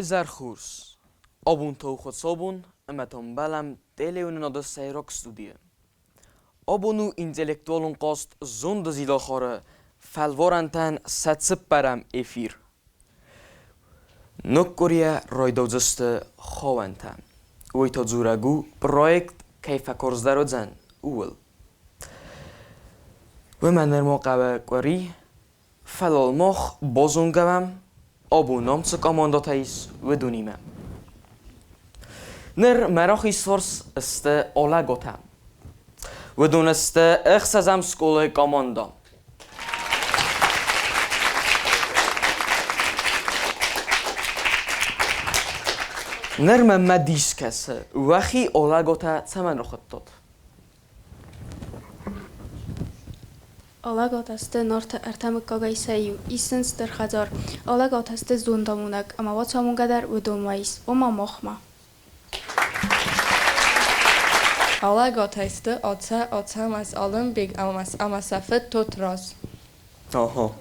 Уизӕр хорз! Абон та у хуыцаубон ӕмӕ та ӕмбӕлӕм телеуынынады сӕйраг студийы. Абон у интеллектуалон хъазт Зонды зилахары фӕлварӕнтӕн сӕ цыппӕрӕм эфир. Ног къуырийӕ райдаудзысты хауӕнтӕ. Уый та дзурӕг у, проект кӕй фӕкарздӕр уыдзӕн, ууыл. Уымӕ нырма хъӕуы къуыри, фӕлӕ мах базонгӕ уӕм, абон нӕм цы командӕтӕ ис, уыдонимӕ. Ныр мӕ рахизфарс сты Алӕгатӕ. Уыдон сты ӕхсӕзӕм скъолайы командӕ. Ныр мӕнмӕ дис кӕсы, уӕхи Алӕгатӕ цӕмӕн рахуыдтат? Алӕгатӕ сты Нарты ӕртӕ мыггагӕй сӕ иу, ис сын стыр хӕдзар. Алӕгатӕ сты зондамонӕг, ӕмӕ уацамонгӕ дӕр уыдонмӕ ис, ома махмӕ. Алӕгатӕ сты Ацӕ, Ацӕмӕз, Алымбег ӕмӕ сӕ фыд Тотрадз. Охо.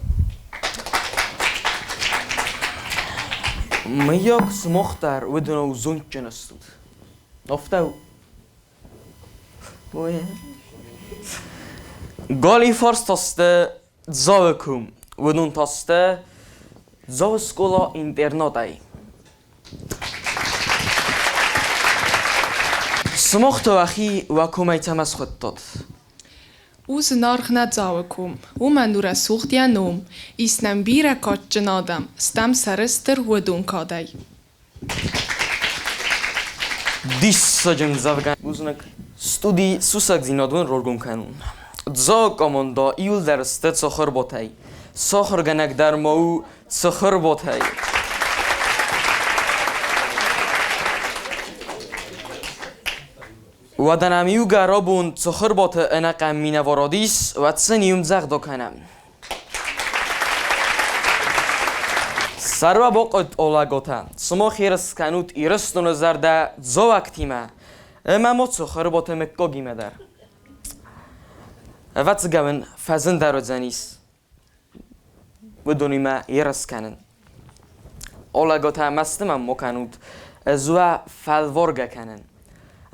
Мыййаг сымах дӕр уыдонау зондджын стут? Афтӕ у. Галифарс та сты Дзауы ком, уыдон та сты Дзауы скъола-интернатӕй. Сымах та уӕхи уӕ комӕй цӕмӕ схуыдтат? У зынаргъ нӕ Дзауы ком, уымӕн у рӕсугъд йӕ ном. Ис нӕм бирӕ кадджын адӕм, стӕм сӕрыстыр уыдон кадӕй. Диссаджы ӕмдзӕвгӕ бузныг. Студи сусӕгдзинад уын раргом кӕнун. Дзауы командӕ иуылдӕр сты цӕхӕрботӕй. Сахуыргӕнӕг дӕр ма у цӕхӕрботӕй. Уӕдӕ нӕм иугӕр абон цӕхӕрботы ӕнӕкъӕм минӕварад ис, уӕд сын иу ӕмдзӕгъд акӕнӕм. Сӕрбахъуыд Олаготӕ, сымах ерыс кӕнут Ирыстоны зӕрдӕ дзоуӕгтимӕ ӕмӕ ма цӕхӕрботы мыггагимӕ дӕр. Ӕвӕццӕгӕн фӕзындӕр уыдзӕнис уыдонимӕ ерыс кӕнын. Олаготӕ мӕсты мӕм ма кӕнут, ӕз уӕ фӕлваргӕ кӕнын.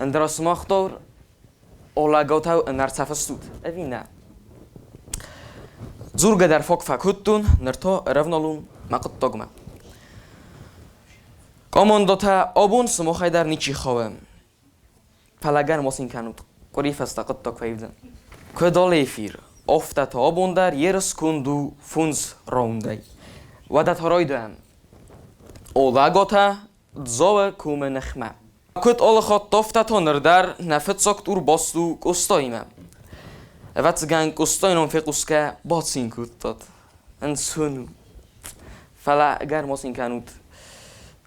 Ӕндӕра сымах дӕр Олаготау ӕнӕрцӕф стут, ӕви нӕ? Дзургӕ дӕр фог фӕкодтон, ныр та ӕрӕвналон мӕ хъуыддагмӕ. Командотӕ абон сымахӕй дӕр ничи хауы. Фӕлӕ гӕр ма цин кӕнут, къуыри фӕстӕ хъуыддаг фӕивдзӕн. Куыд алы эфир, афтӕ та абон дӕр ерыс конд у фондз раундӕй. Уӕдӕ та райдайӕм. Олаготӕ Дзауы комы ныхмӕ. Куыд алы хатт, афтӕ та ныр дӕр нӕ фыццаг тур баст у Къостаимӕ. Ӕвӕццӕгӕн, Къостайы ном фехъусгӕ бацин кодтат. Ӕнцон у. Фӕлӕ ӕгӕр ма цин кӕнут.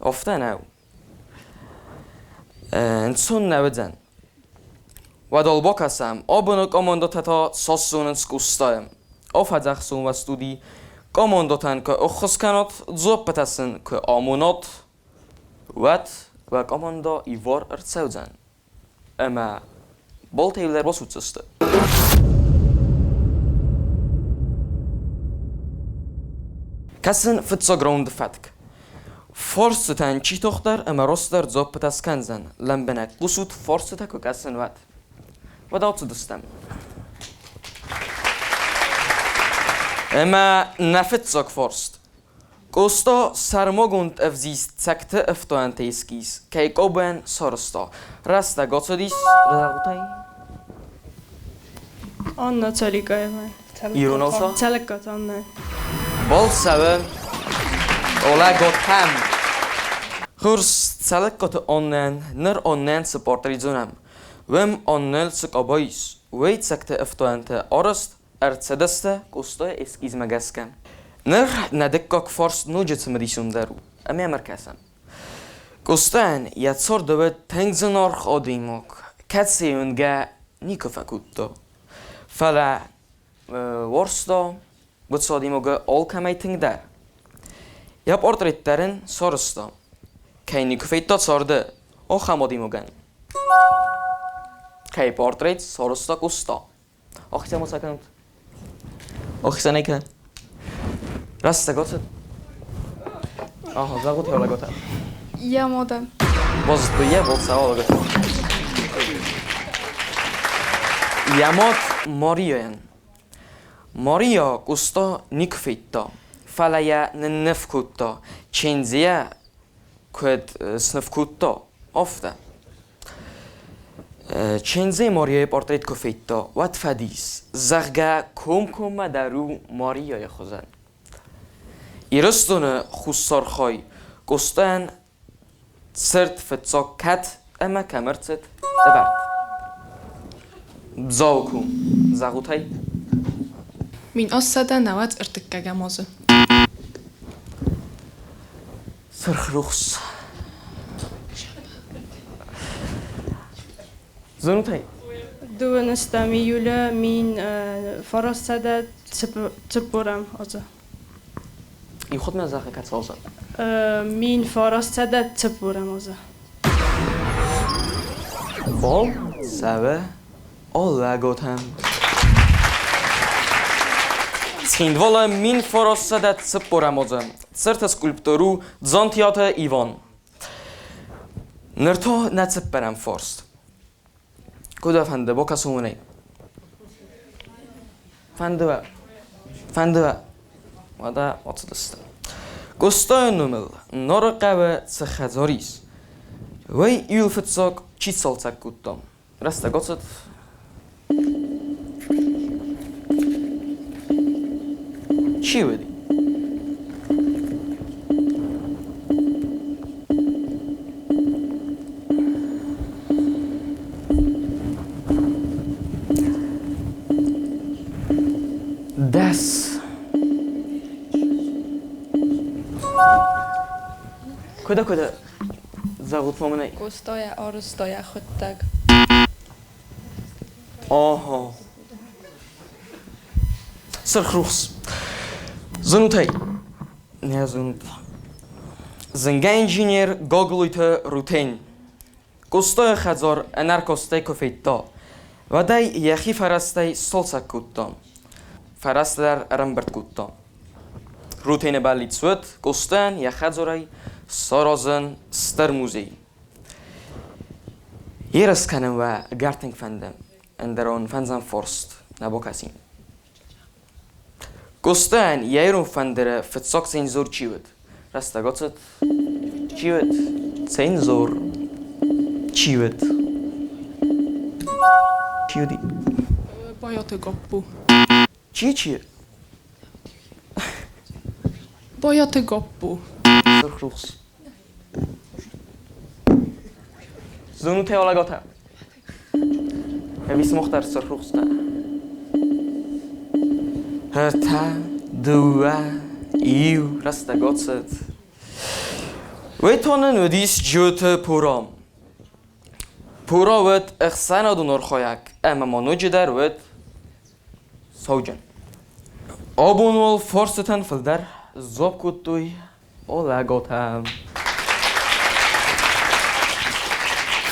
Афтӕ нӕу. Ӕнцон нӕ уыдзӕн. Уӕд ал бакӕсӕм, абоны командӕтӕ та цас зонынц Къостайы. Афӕдзӕхсон уӕ студи, командӕтӕн куы ӕххуыс кӕнат, дзуаппытӕ сын куы амонат, уӕд уӕ командӕ ивар ӕрцӕудзӕн ӕмӕ балтӕ дӕр басудздзысты. Кӕсын фыццаг раунды фӕтк. Фарстытӕн чи тыхдӕр ӕмӕ растдӕр дзуаппытӕ скӕндзӕн, лӕмбынӕг хъусут фарстытӕ куы кӕсын, уӕд. Уӕд ацыдыстӕм. Ӕмӕ нӕ фыццаг фарст. Къоста сӕрмагонд ӕвзист цӕгты ӕфтуантӕ эскиз кӕй къобӕн сарӕзта. Рӕстӕг ацыдис рӕгътӕй. Анна Цаликаева. Иронау та? Цӕлыккаты Аннӕ. Балцӕуы Олӕготӕм. Хорз Цӕлыккаты Аннӕн ныр Аннӕн цы портрет зонӕм, уым Аннӕл цы къаба ис, уый цӕгты ӕфтуантӕ арӕзт ӕрцыдысты Къостайы эскизмӕ гӕсгӕ. Ныр нӕ дыккаг фарст ноджы цымыдисондӕр у, ӕмӕ йӕм ӕркӕсӕм. Къостайӕн йӕ царды уыд тынг зынаргъ адӕймаг, кӕцыйы уынгӕ никуы фӕкодта. Фӕлӕ уарзта уыцы адӕймагы алкӕмӕй тынгдӕр. Йӕ портрет дӕр ын сарӕзта, кӕй никуы федта царды, ахӕм адӕймагӕн. Кӕй портрет сарӕзта Къоста? Охицӕн ма кӕнут? Охицӕнӕй кӕ? Рӕстӕг ацыд? Ага, зӕгъут еулаготӕ. Йӕ мадӕн. Базыдтой йӕ, Болцауы Алӕгаты. Йӕ мад Марияйӕн. Мария Къоста никуы федта, фӕлӕ йӕ нынныв кодта, Чендзейӕ куыд сныв кодта, афтӕ. Чендзе Марияйы портрет куы федта, уӕд фӕдис, зӕгъгӕ, комкоммӕ дӕр у Марияйы хуызӕн. Ирыстоны хуссар хай Къостайӕн цырт фыццаг кӕд ӕмӕ кӕм ӕрцыд ӕвӕрд? Дзауы ком, зӕгъут ӕй? 1891 азы. Сырх рухс. Зонут ӕй? Дыууынӕстӕм июлы 1940 азы. Иухатмӕ зӕгъы кӕцы азы? 1940 азы. Бол цӕуы Олӕготӕм. Цхинвалы 1940 азы цырты скульптор у Дзантиаты Иван. Ныр та нӕ цыппӕрӕм фарст. Куыд уӕ фӕнды, бакӕсон уын ӕй? Фӕнды уӕ? Фӕнды уӕ? Уӕдӕ ацыдысты. Къостайы номыл Нары хъӕуы цы хӕдзар ис, уый иу фыццаг чи цалцӕг кодта? Рӕстӕг ацыд. Чи уыди? Дӕс. Куыд куыд зӕгъут ма мын ӕй? Къостайӕ арызта йӕхуыдтӕг. Охо. Сырх рухс. Зонут ӕй? Не зонут. Зынгӕ инженер Гаглойты Рутен Къостайы хӕдзар ӕнӕркастӕй куы федта, уӕд ӕй йӕхи фӕрӕзтӕй сцалцӕг кодта. Фӕрӕзтӕ дӕр ӕрӕмбырд кодта. Рутены бӕллиц уыд Къостайӕн йӕ хӕдзарӕй саразын стыр музей. Ерыс кӕнын уӕ ӕгӕр тынг фӕнды, ӕндӕр уын фӕндзӕм форст нӕ бакӕсин. Къостайӕн йӕ ирон фӕндыры фыццаг цензор чи уыд? Рӕстӕг ацыд. Чи уыд? Цензор. Чи уыд? Чи уыди? Байаты Гаппо. Чи чи? Байаты Гаппо. Сырх рухс. Зонут ӕй Алӕгатӕ? Ӕви сымах дӕр сырх рухстӕ? Ӕртӕ, дыууӕ, иу рӕстӕг ацыд. Уый та нын уыдис Джиоты Пура. Пура уыд ӕхсӕнадон архайӕг ӕмӕ ма ноджыдӕр уыд сауджын. Абон уал фарстытӕн фылдӕр сдзуапп кодтой Олӕготӕ.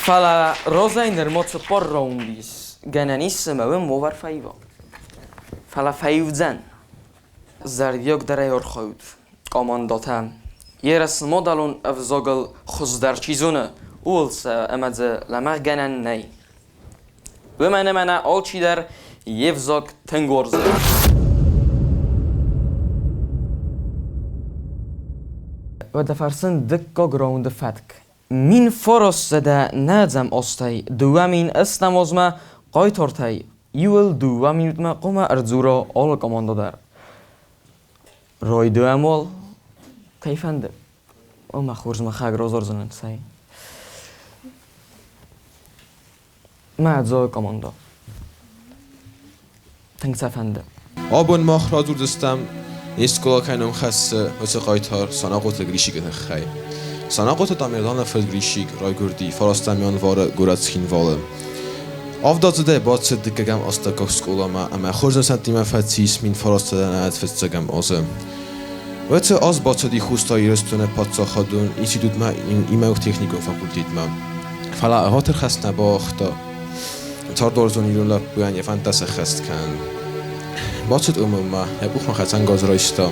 Фӕлӕ разӕй нырма цыппар раунд ис. Гӕнӕн ис ӕмӕ уым уавӕр фӕива. Фӕлӕ фӕивдзӕн. Зӕрдиагдӕрӕй архайут, къамандӕтӕ. Ерыс мадӕлон ӕвзагыл хуыздӕр чи зоны, ууыл сӕ ӕмӕ дзы лӕмӕгъгӕнӕн нӕй. Уымӕн ӕмӕ нӕ алчидӕр йе взаг тынг уарзы. Уӕдӕ фӕрсын дыккаг раунды фӕтк. 1909 азтӕй 2008 азмӕ хъайтартӕй иуыл дыууӕ минутмӕ хъуамӕ ӕрдзура алы командӕ дӕр. Райдайӕм уал, кӕй фӕнды. О, мӕ хорз, мӕхӕг радзурдзынӕн, цӕй. Мӕ дзойы командӕ. Тынг сӕ фӕнды. Абон мах радзурдзыстӕм, не скъола кӕй ном хӕссы, уыцы хъайтар Санахъоты Гришикы тыххӕй. Санахъоты Тамерланы фыд Гришик райгуырди фарастӕм январы горӕт Цхинвалы. Авдадзыдӕй бацыд дыккӕгӕм астӕуккаг скъоламӕ ӕмӕ хорз нысӕнттимӕ фӕцис 1909 фыццӕгӕм азы. Уыцы аз бацыди Хуссар Ирыстоны паддзахадон институтмӕ имӕуг-техникон факультетмӕ. Фӕлӕ ӕгъатыр хӕст нӕ бауагъта цардуарзон ирон лӕппуйӕн йӕ фӕндтӕ сӕххӕст кӕнын. Бацыд УММ-мӕ, йӕ къухмӕ хӕцӕнгарз райста.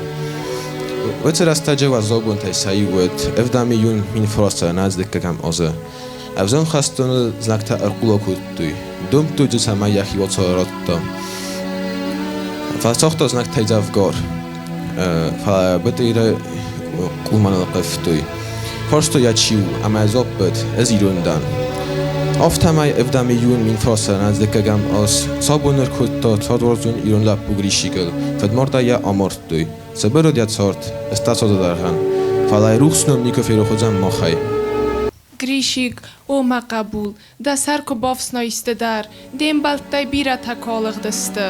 Уыцы рӕстӕджы уӕззау бонтӕй сӕ иу уыд ӕвдӕм июнь 1912 азы. Ӕвзонг хӕстоны знӕгтӕ ӕрхъула кодтой, домдтой дзы, цӕмӕй йӕхи уацары радта. Фӕцагъта знӕгтӕй дзӕвгар, фӕлӕ Бытъыры къулмӕ нылхъывтой. Фарстой йӕ чи у, ӕмӕ дзуапп уыд, ӕз ирон дӕн. Афтӕмӕй ӕвдӕм июнь 1912 аз сау бон ӕркодта цардуарзон ирон лӕппу Гришикыл, фыдмардӕй йӕ амардтой. Цыбыр уыд йӕ цард, ыстӕцоды дӕргъӕн, фӕлӕ йӕ рухс ном никуы ферох уыдзӕн махӕй. Гришик, о мӕ хъӕбул, дӕ сӕр куы бафснайис ды дӕр, де мбӕлттӕй бирӕтӕ куы алыгъдысты.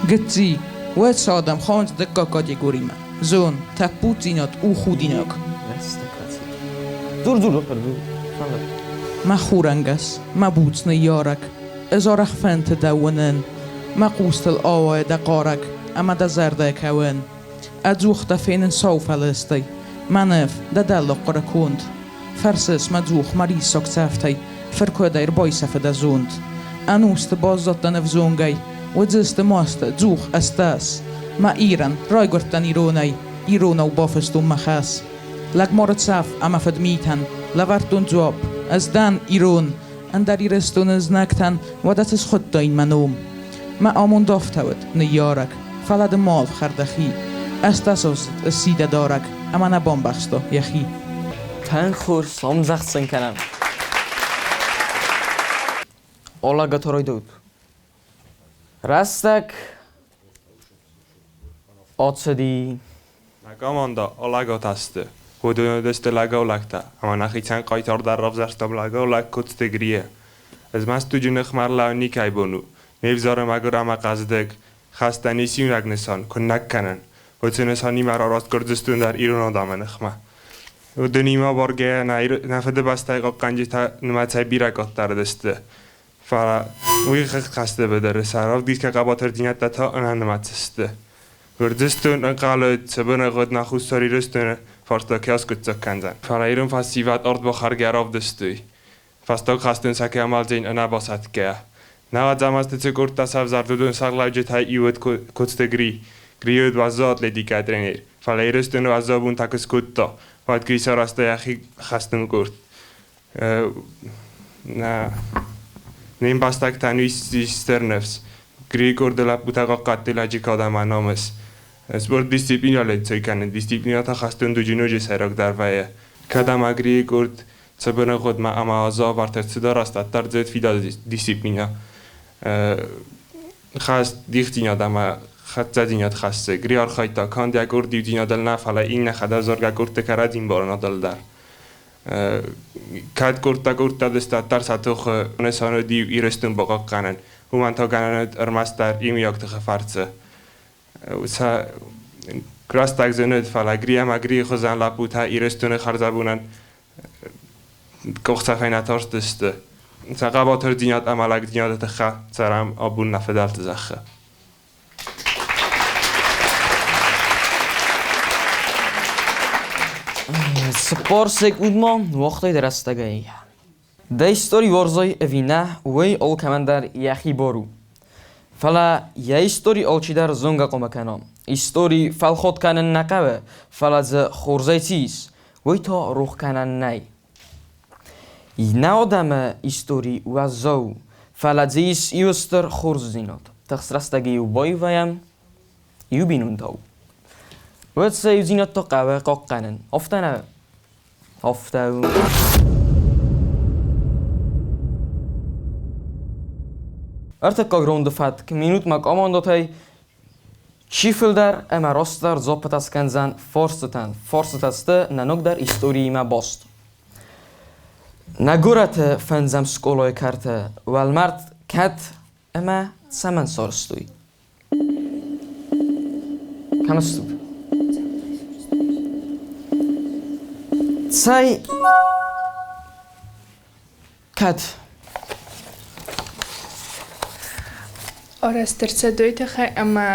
Гыцци, уӕд сӕ адӕм хауынц дыккаг категоримӕ. Зон, тӕппуддзинад у худинаг. Мӕ хурӕнгӕс, мӕ буц ныййарӕг, ӕз арӕх фӕнты дӕ уынын, мӕ хъустыл ауайы дӕ хъарӕг ӕмӕ дӕ зӕрдӕйы кӕуын. Ӕдзух дӕ фенын сау фӕлыстӕй, мӕ ныв, дӕ дӕллагхъуыры конд. Фӕрсыс мӕ дзух мӕ риссаг цӕфтӕй, фыркуыдӕй ӕрбайсӕфы дӕ зонд. Ӕнусты баззадтӕн ӕвзонгӕй, уыдзысты масты дзух ӕстӕс. Мӕ Ирӕн, райгуырдтӕн иронӕй, иронау бафыстон мӕ хӕс. Лӕгмары цӕф ӕмӕ фыдмитӕн лӕвӕрдтон дзуапп: ӕз дӕн ирон, ӕндӕр Ирыстоны знӕгтӕн уӕдӕ цы схуыдтаин мӕ ном? Мӕ амонд афтӕ уыд, ныййарӕг, фӕлӕ ды ма ӕфхӕр дӕхи. Ӕстӕсоз сси дӕ дарӕг ӕмӕ нӕ бамбӕхста йӕхи. Тӕнхур сомдзӕхцын кӕнӕм. Олагаторойдут. Рӕстӕг ацыди. Нӕ командӕ Алӕгатӕ сты. Уыдон уыдысты лӕгау-лӕгтӕ, ӕмӕ нӕхицӕн хъайтар дӕр равзӕрстам лӕгау-лӕг Коцты Грийы. Ӕз мӕ студжы ныхмӕ ӕрлӕууын никӕй бон у. Не взары мӕгуыр ӕмӕ хъӕздыг. Хӕстӕн ис иунӕг нысан, куынӕг кӕнын. Уыцы нысанимӕ рараст Гуырдзыстон дӕр ирон адӕмы ныхмӕ. Уыдонимӕ баргӕйӕ нӕ Фыдыбӕстӕйы хъахъхъӕнджытӕ нымӕцӕй бирӕ къаддӕр уыдысты. Фӕлӕ уый хӕсты быдыры сӕ равдисгӕ хъӕбатырдзинӕдтӕ та ӕнӕнымӕц сты. Гуырдзыстон ӕнхъӕлы цыбырӕгъуыд нӕ Хуссар Ирыстоны фарста кӕй аскъуыддзаг кӕндзӕн. Фӕлӕ ирон фӕсивӕд ард бахӕргӕ равдыстой, фӕстаг хӕстон сӕ кӕй амӕлдзӕн ӕнӕбасӕтгӕйӕ. Науӕд заманты цы къордтӕ сӕвзӕрд, уыдон сӕргълӕуджытӕй иу уыд Коцты Гри. Гри уыд уӕззау атлетикӕйы тренер, фӕлӕ Ирыстоны уӕззау бонтӕ куы скодта, уӕд Гри сарӕзта йӕхи хӕстон къорд. Не мбӕстӕгтӕн ис стыр ныфс. Григорды лӕппутӕ хъахъхъӕдтой лӕджы кад ӕмӕ намыс. Спорт дисциплинӕ лекци кӕны, дисциплинӕ та хӕстон дуджы ноджы сӕйрагдӕр вӕййы. Кӕд ӕмӕ Григорд цыбырӕгъуыдмӕ ӕмӕ азы цыдӕр растаддӕр дзырд фидар дисциплинӕ. Хӕст дихдзинад ӕмӕ хӕццӕдзинад хӕссы. Гри архайдта канд йӕ къорд иудзинадыл нӕ, фӕлӕ иннӕ хӕдӕвзаргӕ къордты кӕрӕдзи ӕмбарынадыл дӕр. Кӕд къордтӕ-къордтӕ дыстаддӕр сӕ тохы нысан уыди Ирыстон бахъахъхъӕнын, уымӕн та гӕнӕн уыд ӕрмӕстдӕр иумиаг тыхы фӕрцы. Сӕ рӕстӕг зын уыд, фӕлӕ Гри ӕмӕ Грийы хуызӕн лӕппутӕ Ирыстоны хӕрзӕбонӕн къухдзӕфӕй нӕ тарстысты. Сӕ хъӕбатырдзинад ӕмӕ лӕгдзинады тыххӕй цӕрӕм абон нӕ фыдӕлты зӕххы. 40 секундмӕ уагътой рӕстӕгӕй. Дӕ истори уарзай ӕви нӕ, уый алкӕмӕн дӕр йӕхи бар у. Фӕлӕ йӕ истори алчидӕр зонгӕ хъуамӕ кӕна. Истори фӕлхат кӕнын нӕ хъӕуы, фӕлӕ дзы хорзӕй цы ис, уый та рох кӕнӕн нӕй. Нӕ адӕмы истори уӕззау у, фӕлӕ дзы ис иу стыр хорздзинад. Тыхст рӕстӕджы-иу баивайӕм иу бинонтау. Уӕд сӕ иудзинӕдтӕ хъӕуы хъахъхъӕнын. Афтӕ нӕ? Афтӕ у. Ӕртыккаг раунды фӕтк минутмӕ командӕтӕй чи фылдӕр ӕмӕ растдӕр дзуаппытӕ скӕндзӕн фарстытӕн. Фарстытӕ сты нӕ ногдӕр историимӕ баст. Нӕ горӕты фӕндзӕм скъолайы кӕрты уӕлмӕрд кӕд ӕмӕ цӕмӕн сарӕзтой? Кӕм стут? Цӕй, кӕд? Арӕзт ӕрцӕдой тыххӕй ӕмӕ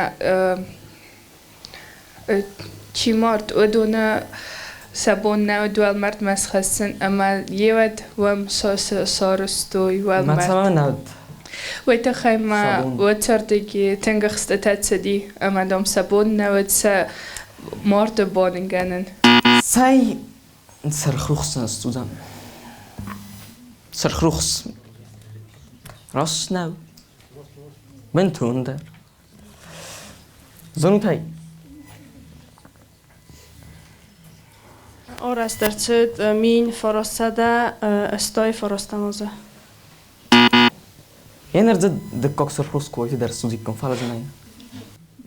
чи мард, уыдоны сӕ бон нӕ уыд уӕлмӕрдмӕ схӕссын ӕмӕ еуӕд уӕм сарӕзтой уӕлмӕрд. Цӕмӕн нӕ уыд? Уый тыххӕй ма уыцырдыги тынг ӕхстытӕ цыди ӕмӕ, дам, сӕ бон нӕ уыд сӕ Марды баныгӕнын. Цӕй цыргърухс ссудзӕм. Цыргърухс. Раст нӕу. Бынтондӕр. Зонут ӕй? Арӕзт ӕрцыд 1989 азы. Еныр дзы дыккаг цыргърухс куы уайты дӕр ссудзиккам, фӕлӕ дзы нӕй.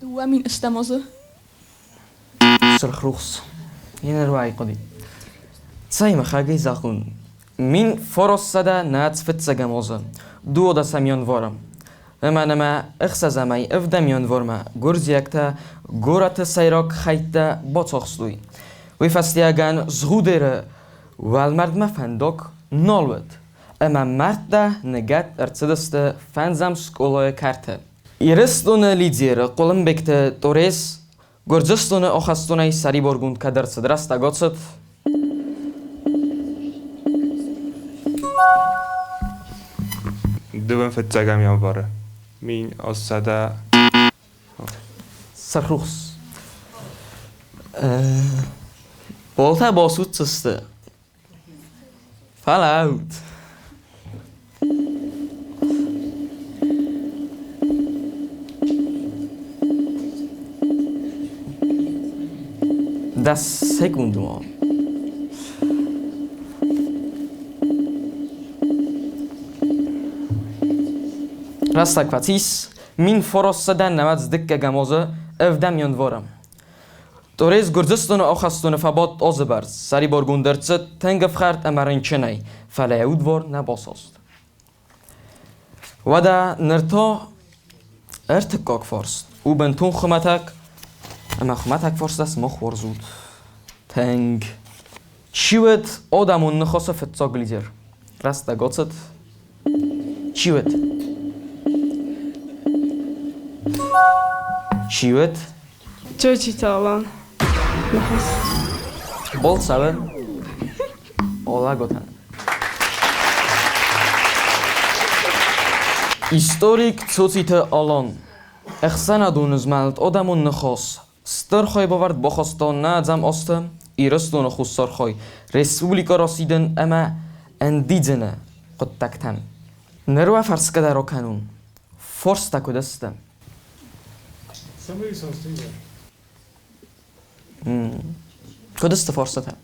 2008 азы. Сырхрухс. Еныр уай хъуыди. Цӕй, мӕхӕгӕй зӕгъун, 1905 азы, 12 январы, ӕмӕ нӕмӕ ӕхсӕзӕмӕй ӕвдӕм январмӕ гуырдзиӕгтӕ горӕты сӕйраг хӕйттӕ бацахстой. Уый фӕстиуӕгӕн Згъудеры уӕлмӕрдмӕ фӕндаг нал уыд, ӕмӕ мӕрдтӕ ныгӕд ӕрцыдысты фӕндзӕм скъолайы кӕрты. Ирыстоны лидер Хъуылымбегты Торез Гуырдзыстоны ахӕстонӕй сӕрибаргонд кӕд ӕрцыд, рӕстӕг ацыд. Дыууын фыццӕгӕм январы 1800 Сырхрухс. Полтӕ басудздзысты. Фӕлӕуут. Дӕс секунды ма. Рӕстӕг фӕцис. 1992 азы ӕвдӕм январы. Торез Гуырдзыстоны ахӕстоны фӕбадт азы бӕрц, сӕрибаргонд ӕрцыд тынг ӕфхӕрд ӕмӕ рынчынӕй, фӕлӕ йӕ удвар нӕ басаст. Уӕдӕ ныр та ӕртыккаг фарст у бынтон хуымӕтӕг, ӕмӕ хуымӕтӕг фарста сымах уарзут тынг. Чи уыд адӕмон ныхасы фыццаг лидер? Рӕстӕг ацыд. Чи уыд? Чи уыд? Цоциты Алан. Ныхас. Болцавы. Олаготан. Историк Цоциты Алан. Ӕхсӕнадон змӕлд адӕмон ныхас Стыр хайбавӕрд бахаста нӕ ӕдзӕм азты Ирыстоны Хуссар хай республикӕ расидын ӕмӕ ӕндидзыны хъуыддӕгтӕм. Ныр уӕ фӕрсгӕ дӕр акӕнон. Фарста куыд сты? Куыд сты фарстатӕ?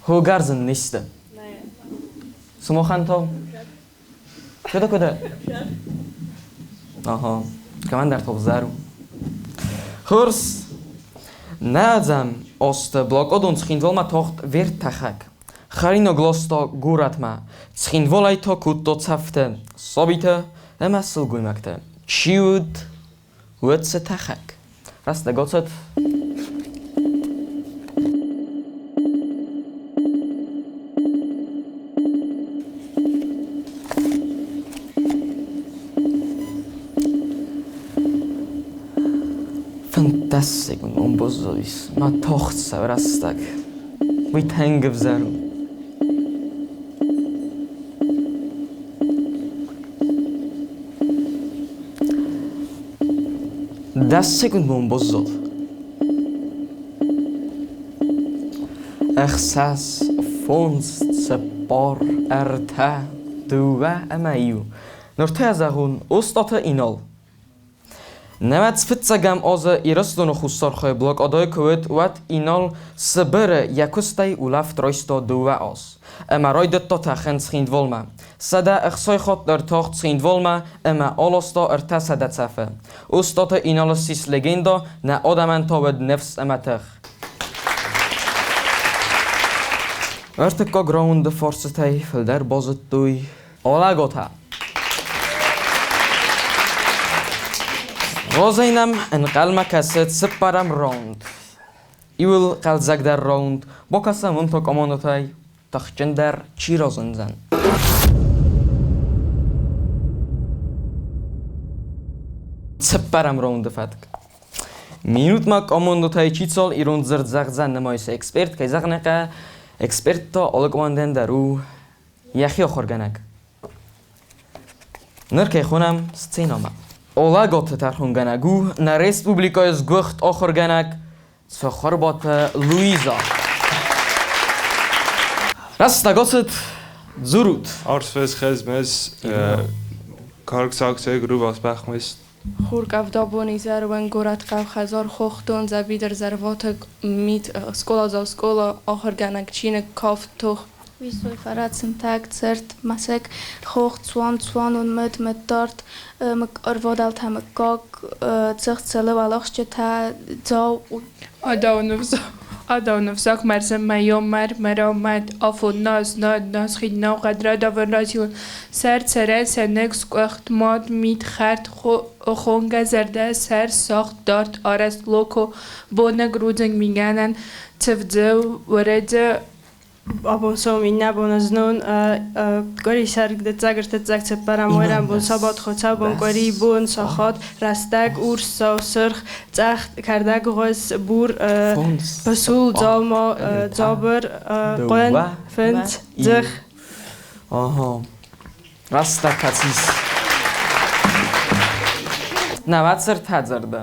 Хогардзын не сты. Сымахӕн та? Куыд куыд? Ага, кӕмӕндӕр тобзар у. Хорз. Нӕ ӕдзӕм азты блокадон Цхинвалмӕ тагъд верттӕхӕг. Хӕринаг ласта горӕтмӕ. Цхинвалӕй та кодта цӕфтӕ, сабитӕ ӕмӕ сылгоймӕгтӕ. Чи уыд, уӕд цы тӕхӕг? Рӕстӕг ацыд. 15 секундон баззадис. Мӕ тагъд цӕуы рӕстӕг. Уый тынг ӕвзӕр у. 10 секундон баззад. Ӕхсӕз, фондз, цыппар, ӕртӕ, дыууӕ ӕмӕ иу. Ныр та зӕгъон Остъаты Инал. Нӕуӕдз фыццӕгӕм азы Ирыстоны Хуссар хайы блокадӕйы куы уыд, уӕд Инал Сыбыры йӕ куыстӕй улӕфт райста дыууӕ аз. Ӕмӕ райдыдта тӕхын Цхинвалмӕ. 160 хатт ӕртахт Цхинвалмӕ ӕмӕ аласта 300 цӕфы. Остъаты Инал ссис легендӕ, нӕ адӕмӕн та уыд ныфс ӕмӕ тых. Ӕртыккаг раунды фарстытӕй фылдӕр базыдтой Алаготӕ. Разӕй нӕм ӕнхъӕлмӕ кӕсы цыппӕрӕм раунд. Иуыл хъӕлдзӕгдӕр раунд бакӕсӕм уым та командӕтӕй тыхджындӕр чи разындзӕн. Цыппӕрӕм раунды фӕтк. Минутмӕ командӕтӕй чи цал ирон дзырд зӕгъдзӕн нымайсы эксперт, кӕй зӕгъын ӕй хъӕуы, эксперт та алы командӕн дӕр у йӕхи ахуыргӕнӕг. Ныр кӕй хонӕм сценӕмӕ. Алагаты тӕрхонгӕнӕг у нӕ республикӕйы сгуыхт ахуыргӕнӕг Цӕхуырбаты Луиза. Рӕстӕг ацыд, дзурут. Арсфес хезмес карксаксег рувасбӕхмес. Хур къӕвда бон изӕр уӕнгорӕт хъӕу хӕдзар хох дон дзӕбидыр зӕрватыкк мит скъоладзау скъола ахуыргӕнӕг чиныг кафт тох. Уисой фӕрӕт сынтӕг цырт мӕсыг хох цуан цуанон мыд мыддард ӕрвадӕлтӕ мыггаг цыхт цылы уӕлахсджытӕ дзау. Адауны взаг мӕрзын мӕйон мӕр мӕрау мӕт афон наз над назхид наухъӕд радавын разилын сӕр цӕрӕн сӕнӕг скъуыхт мад мит хӕрд хонгӕ зӕрдӕ сӕр сагъд дард арӕзт локо бонӕг рудзынг мигӕнӕн цывзы уӕрӕдзӕ. Абон сом, иннӕбон ӕзнон, къуырисӕр, дыццӕг, ӕртыццӕг, цыппӕрӕм, майрӕмбон, сабат, хуыцаубон, къуыри, бон, сахат, рӕстӕг, урс, сау, сырх, цъӕх, кӕрдӕггъуыз, бур, пысул, дзаума, дзабыр, хъуын, фындз, дзых. Ага. Рӕстӕг фӕцис. Нӕуӕдз ӕртӕ дзырды.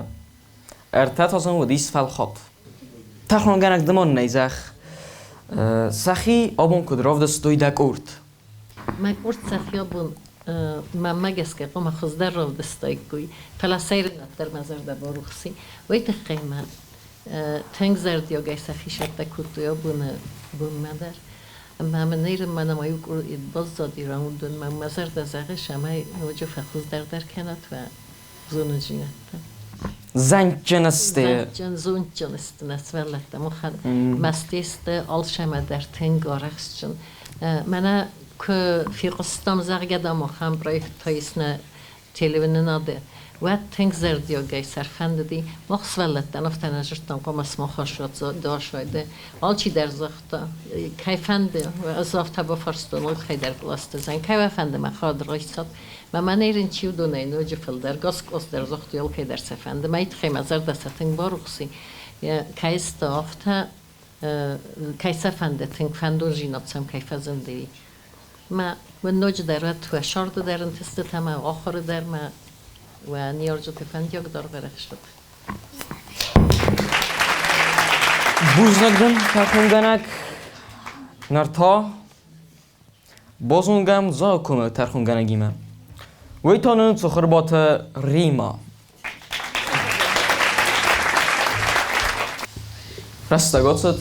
Ӕртӕ та сын уыдис фӕлхатт. Тӕрхонгӕнӕг дымон нӕй зӕхх. Сӕхи абон куыд равдыстой дӕ къорд? Мӕ къорд сӕхи абон мӕнмӕ гӕсгӕ хъуамӕ хуыздӕр равдыстаиккой, фӕлӕ сӕйраг дӕр мӕ зӕрдӕ барухс и. Уый тыххӕй мӕ тынг зӕрдиагӕй сӕхи сӕттӕ кодтой абоны бонмӕ дӕр. Ӕмӕ мын нырма нӕма иу баззади раундонмӕ, мӕ зӕрдӕ зӕгъы, цӕмӕй ноджы фӕхуыздӕрдӕр кӕнат уӕ зонындзинӕдтӕ. Зӕндджын сты. Зӕндджын, зондджын сты нӕ сывӕллӕттӕ. Махӕн мастисты алцӕмӕ дӕр тынг арӕхстджын. Мӕнӕ куы фехъуыстам, зӕгъгӕ, дам, ахӕм проекттӕ ис нӕ телеуынынады, уӕд тынг зӕрдиагӕй сӕр фӕндыди. Мах сывӕллӕттӕн афтӕ нӕ зыдтам, хъуамӕ сымах асайды. Алчидӕр загъта, кӕй фӕнды, ӕз афтӕ бафарстон алкӕйдӕр къласты, зӕн, кӕй уӕ фӕнды мӕ хӕрд райсат. Мӕ мӕнӕ чи уыдонӕй ноджы фылдӕр, Гаскъос дӕр загътой, алкӕйдӕр сӕ фӕнды. Мӕ тыххӕй мӕ зӕрдӕ сӕ тынг барухс и. Кӕй сты афтӕ, кӕй сӕ фӕнды, тынг фӕндонзинад сӕм кӕй фӕзынди. Мӕ уын ноджыдӕр уӕд уӕ сӕрды дӕр ӕнтыстытӕ, мӕ ахуыры дӕр, мӕ уӕ ныййарджыты фӕндиаг даргъ-арӕхстыт. Бузныг дын, тӕрхонгӕнӕг. Ныр та базонгӕм Дзауы тӕрхонгӕнӕгимӕ. Уый та нын Цухырбаты Рима. Рӕстӕг ацыд.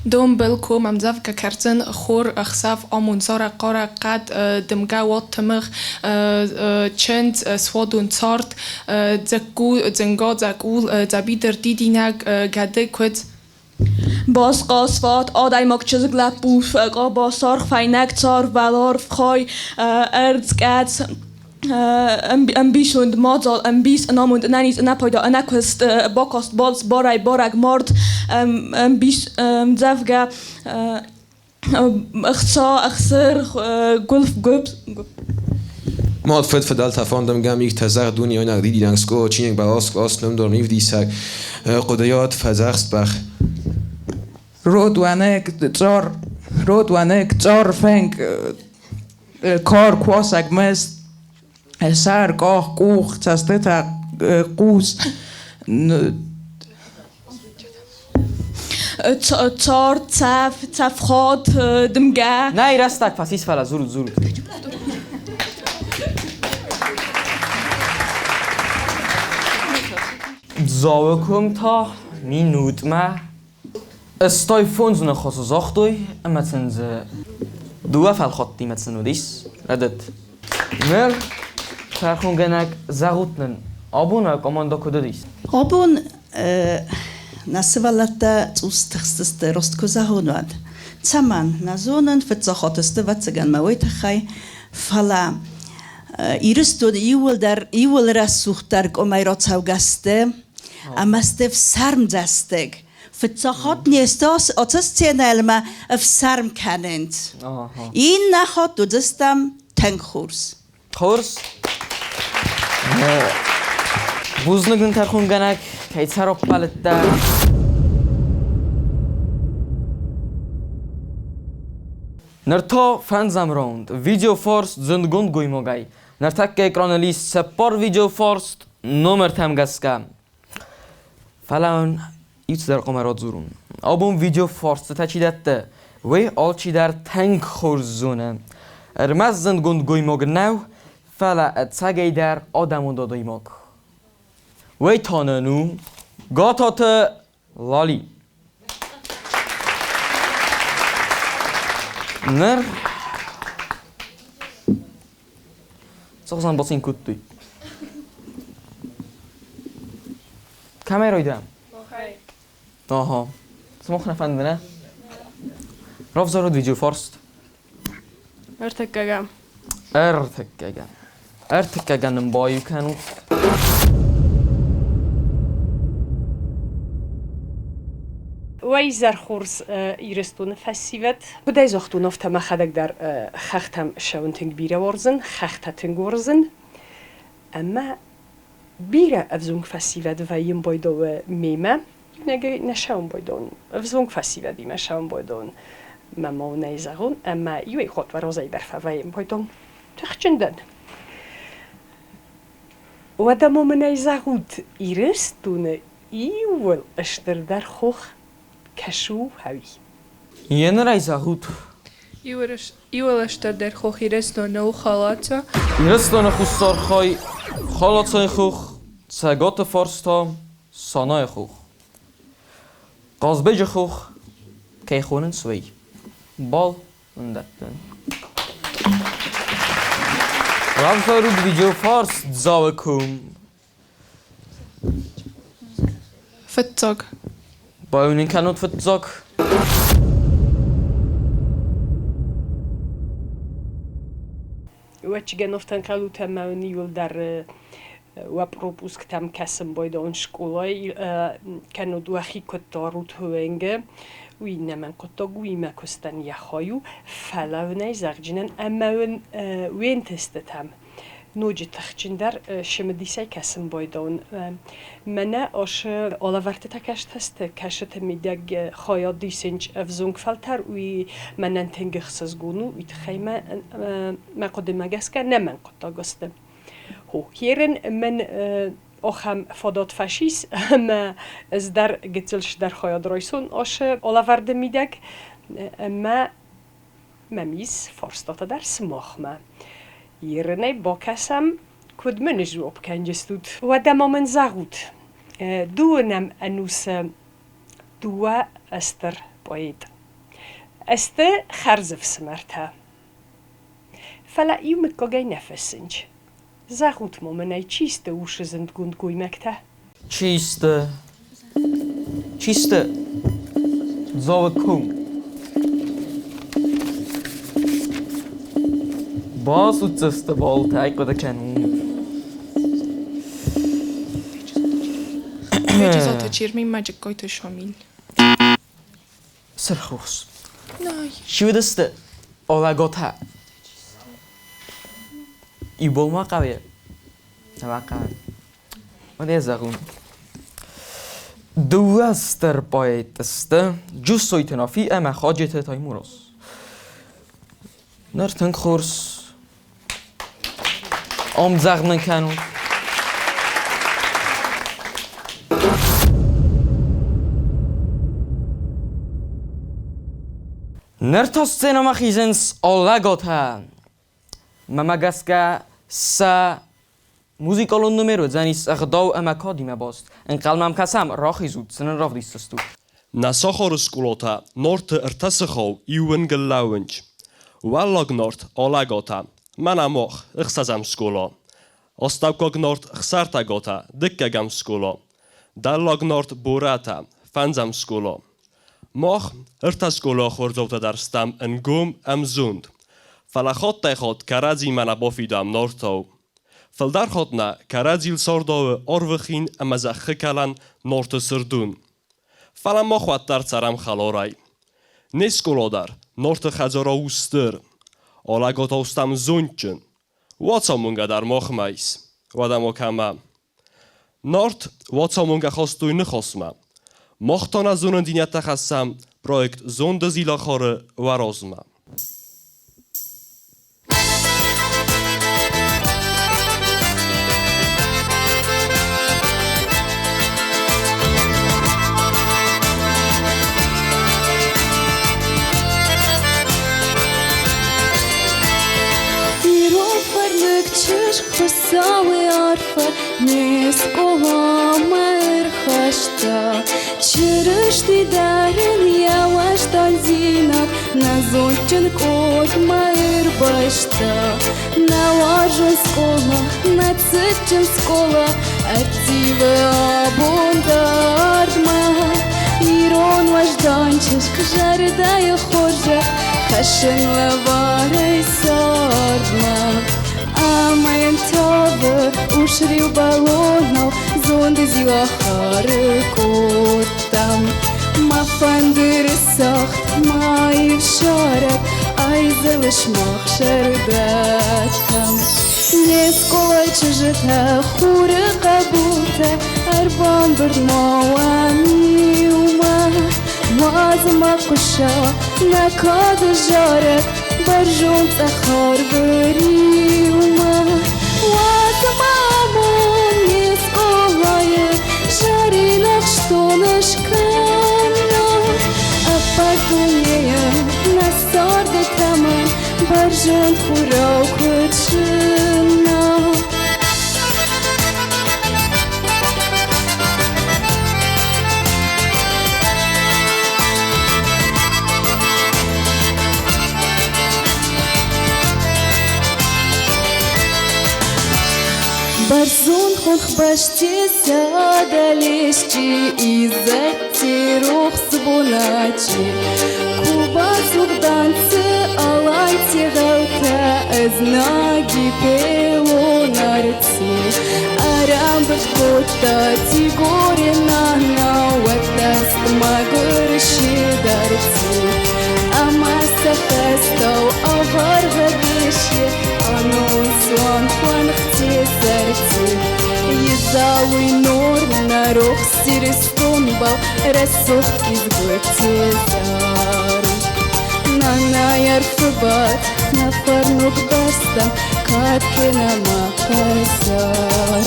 Донбыл ком ӕмдзӕвгӕ кӕрдзын хор ӕхсӕв амонд зарӕг хъарӕг хъӕд дымгӕ уад тымыгъ чындз суадон цард дзыкку дзынга дзӕкъул дзӕбидыр дидинӕг гӕды куыдз. Бас, къӕс, фат, адӕймаг, чызг, лӕппу, къаба, саргъ, фӕйнӕг, цар, уӕларв, хай, ӕрдз, кӕц, ӕмбисонд, мадзал, ӕмбис, ӕнамонд, ӕнӕниз, ӕнӕпайда, ӕнӕкуыст, бакаст, балц, барӕй, барӕг, мард, ӕмбис, ӕмдзӕвгӕ, ӕхца, ӕхсыр, гуылф, гуыпп. Мад, фыд, фыдӕлтӕ, фӕндӕмгӕ мигътӕ, зӕгъ, дунейонаг дидинӕг, скъола, чиныг, бӕлас, кълас, номдар, мивдисӕг, хъуыдыйад, фӕдзӕхст, бӕх. Род, уӕныг, цъар, род, уӕныг, цъар, фӕнк, кар, куасӕг, мыст, сӕр, къах, къух, цӕстытӕ, хъус, Цар, цӕф, цӕфхад, дымгӕ. Нӕй рӕстӕг фӕцис, фӕлӕ дзурут, дзурут. Дзауы ком та минутмӕ 85 ныхасы загътой ӕмӕ сын дзы дыууӕ фӕлхаттимӕ сын уыдис рӕдыд. Ныр тӕрхонгӕнӕг зӕгъут нын, абон уӕ командӕ куыд уыдис? Абон нӕ сывӕллӕттӕ цъус тыхстысты, раст куы зӕгъон, уӕд. Цӕмӕн? Нӕ зонын, фыццаг хатт сты, ӕвӕццӕгӕн мӕ уый тыххӕй. Фӕлӕ Ирыстоны иууылдӕр иууыл рӕсугъддӕр къуымӕй рацӕугӕ сты ӕмӕ сты ӕфсӕрмдзӕстыг. Фыццаг хатт не сты ацы сценӕйыл ӕмӕ ӕфсӕрм кӕнынц. Иннӕ хатт уыдзыстӕм тынг хорз. Хорз. Бузныг дын, тӕрхонгӕнӕг, кӕй цӕраппӕлыдтӕ. Ныр та фӕндзӕм раунд. Видеофарст зындгонд гоймагӕй. Ныртӕккӕ экраныл ис цыппар видеофарст номертӕм гӕсгӕ. Фӕлӕ уын иу-цыдӕр хъуамӕ радзурон. Абон видеофарстытӕ чи дӕтты, уый алчидӕр тынг хорз зоны. Ӕрмӕст зындгонд гоймаг нӕу, фӕлӕ ӕцӕгӕйдӕр адӕмон адӕймаг. Уый та нын у Гататы Лали. Ныр цӕхсан бацин кодтой. Кӕмӕй райдайӕм? Ага. Сымах нӕ фӕнды, нӕ? Равзарут видеофарст. Ӕртыккӕгӕм. Ӕртыккӕгӕм. Ӕртыккӕгӕн ын баиу кӕнут. Уӕ изӕр хорз, Ирыстоны фӕсивӕд! Куыдӕй загътон, афтӕ мӕхӕдӕг дӕр хӕхтӕм ссӕуын тынг бирӕ уарзын, хӕхтӕ тынг уарзын. Ӕмӕ бирӕ ӕвзонг фӕсивӕд вӕййын байдауы мемӕ. Иунӕгӕй нӕ сӕуын байдон, ӕвзонг фӕсивӕдимӕ сӕуын байдон. Мӕ ма уын ӕй зӕгъон, ӕмӕ иуӕй хатт розӕй дӕр фӕвӕййын байдон. Тыхджын дӕн. Уӕдӕ ма мын ӕй зӕгъут, Ирыстоны иууыл стырдӕр хох кӕсы у ӕви? Еныр ӕй зӕгъут. Иуыл стырдӕр хох Ирыстоны у Халаца. Ирыстоны хуссар хай Халацайы хох, Цӕгаты фарс та Санайы хох. Хъазбеджы хох кӕй хонынц, уый. Бал ын дӕттын. Равзарут видеофарс Дзауы ком. Фыццаг. Бауынын кӕнут фыццаг. Уӕччыгӕновтӕн кӕлутӕ ӕмӕ уын иуылдӕр уӕ пропусктӕм кӕсын байдон скъолайы кӕннод уӕхи куыд дарут уӕнгы, уый нӕмӕн хъуыддаг у, уый мӕ куыстӕн йӕ хай у, фӕлӕ уын ӕй зӕгъджынӕн ӕмӕ уын уе нтыстытӕм ноджы тыхджындӕр цымыдисӕй кӕсын байдон. Мӕнӕ асы алӕвӕрдтытӕ кастысты, кӕсыты мидӕг хайад исынч ӕвзонг фӕлтӕр, уый мӕнӕн тынг ӕхсызгон у, уый тыххӕй мӕ мӕ хъуыдымӕ гӕсгӕ нӕ мӕн хъуыддаг сты. Херын мын ахӕм фадат фӕцис, ӕмӕ ӕз дӕр гыццыл стыр хайад райсон асы алӕвӕрды мидӕг ӕмӕ мӕм ис фарстатӕ дӕр сымахмӕ. Ерынӕй бакӕсӕм, куыд мын сдзуапп кӕнджыстут. Уӕдӕ ма мын зӕгъут, дыууынӕм ӕнусы дыууӕ стыр поэт. Сты хӕрз ӕфсымӕртӕ. Фӕлӕ иу мыггагӕй нӕ фӕсынч. Зӕгъут ма мын ӕй, чи сты усы зындгонд гоймӕгтӕ? Чи сты? Чи сты? Дзауы ком. Бацуддзысты балтӕ, хъуыды кӕнун. Беджызаты Чермен ма Джыккайты Шамил. Сырхрухс. Чи уыдысты Олӕготӕ? Иу бон ма хъӕуы? Нӕ хъӕуы. Уӕд зӕгъун. Дыууӕ стыр поэт сты Джусойты Нафи ӕмӕ Хаджеты Таймураз. Ныр тынг хорз омдзӕгъд нын кӕнут. Ныр та сценӕмӕ хизынц Олӕготӕ. Мӕмӕ гӕсгӕ сӕ музыкалон номер уыдзӕнис ӕгъдау ӕмӕ кадимӕ баст. Ӕнхъӕлмӕ мӕм кӕсӕм, рахизут, цы нын равдисдзыстут. Нӕ сахары скъолатӕ Нарты ӕртӕсыхау иуӕнгыл лӕууынц. Уӕллаг Нарт Алӕгатӕ, мӕнӕ мах, ӕхсӕзӕм скъола. Астӕуккаг Нарт Ӕхсӕртӕгатӕ, дыккӕгӕм скъола. Дӕллаг Нарт Борӕтӕ, фӕндзӕм скъола. Мах, ӕртӕ скъола ахуырдзаутӕ дӕр стӕм ӕнгом, ӕмзонд. Фӕлӕ хаттӕй-хатт кӕрӕдзимӕ нӕ бафидӕм Нартау. Фылдӕр хатт нӕ кӕрӕдзийыл цардауы арвы хин ӕмӕ зӕххы кӕлӕн Нарты Сырдон. Фӕлӕ мах уӕддӕр цӕрӕм хӕларӕй. Не скъола дӕр Нарты хӕдзарау у стыр. Алӕгатау стӕм зондджын. Уацамонгӕ дӕр махмӕ ис. Уӕдӕ ма кӕмӕ? Нарт уацамонгӕ хастой ныхасмӕ. Мах та нӕ зонындзинӕдтӕ хӕссӕм проект Зонды Зилахары уӕ размӕ. Хуыцауы арфӕ не скъоламӕ ӕрхаста. Чырысти дӕр ын йӕ уӕздандзинад нӕ зондджын къордмӕ ӕрбайста. Нӕ уарзон скъола, нӕ цытджын скъола ӕрттивы абон дардмӕ. Ирон уӕздан чызг зӕрдӕйы хорзӕх хӕссын лӕварӕй цардмӕ. Ӕмӕ йын тавы урсриу бӕлонау зонды зилахары къордтӕм. Мӕ фӕндыры цагъд, мӕ аив зарӕг айзӕлы сымах зӕрдӕтӕм. Не скъолайы чызджытӕ, хуры хъӕбултӕ, ӕрбамбырд ма уӕм иумӕ. Уадз ӕмӕ хъуыса нӕ кады зарӕг бӕрзонд цъӕх арвы риумӕ. Уадз ӕмӕ амон не скъолайы зӕрин ахстон ыскӕна. Ӕппӕт дунейы нӕ царды тӕмӕн бӕрзонд хурау куыд зына. Бӕрзонд хонхбӕсти сӕдӕлесчи изӕдти рохс буначи ку басугъдӕнцӕ аланти гъӕутӕ ӕзнаги пелон арци. Ӕрӕмбурд кодта Дигори нана уӕдтарст мӕгур седарти. Ӕма сӕ фӕстау ӕгъар гъӕбеси ӕносон хуӕнхти сӕрти. Изӕлуй нур нӕ рохс Иристонбӕл рӕсугъд кизгути зар. Нанай арфӕбад нӕ фӕрнуг бӕстӕн кад кӕнӕ ма хӕдзар.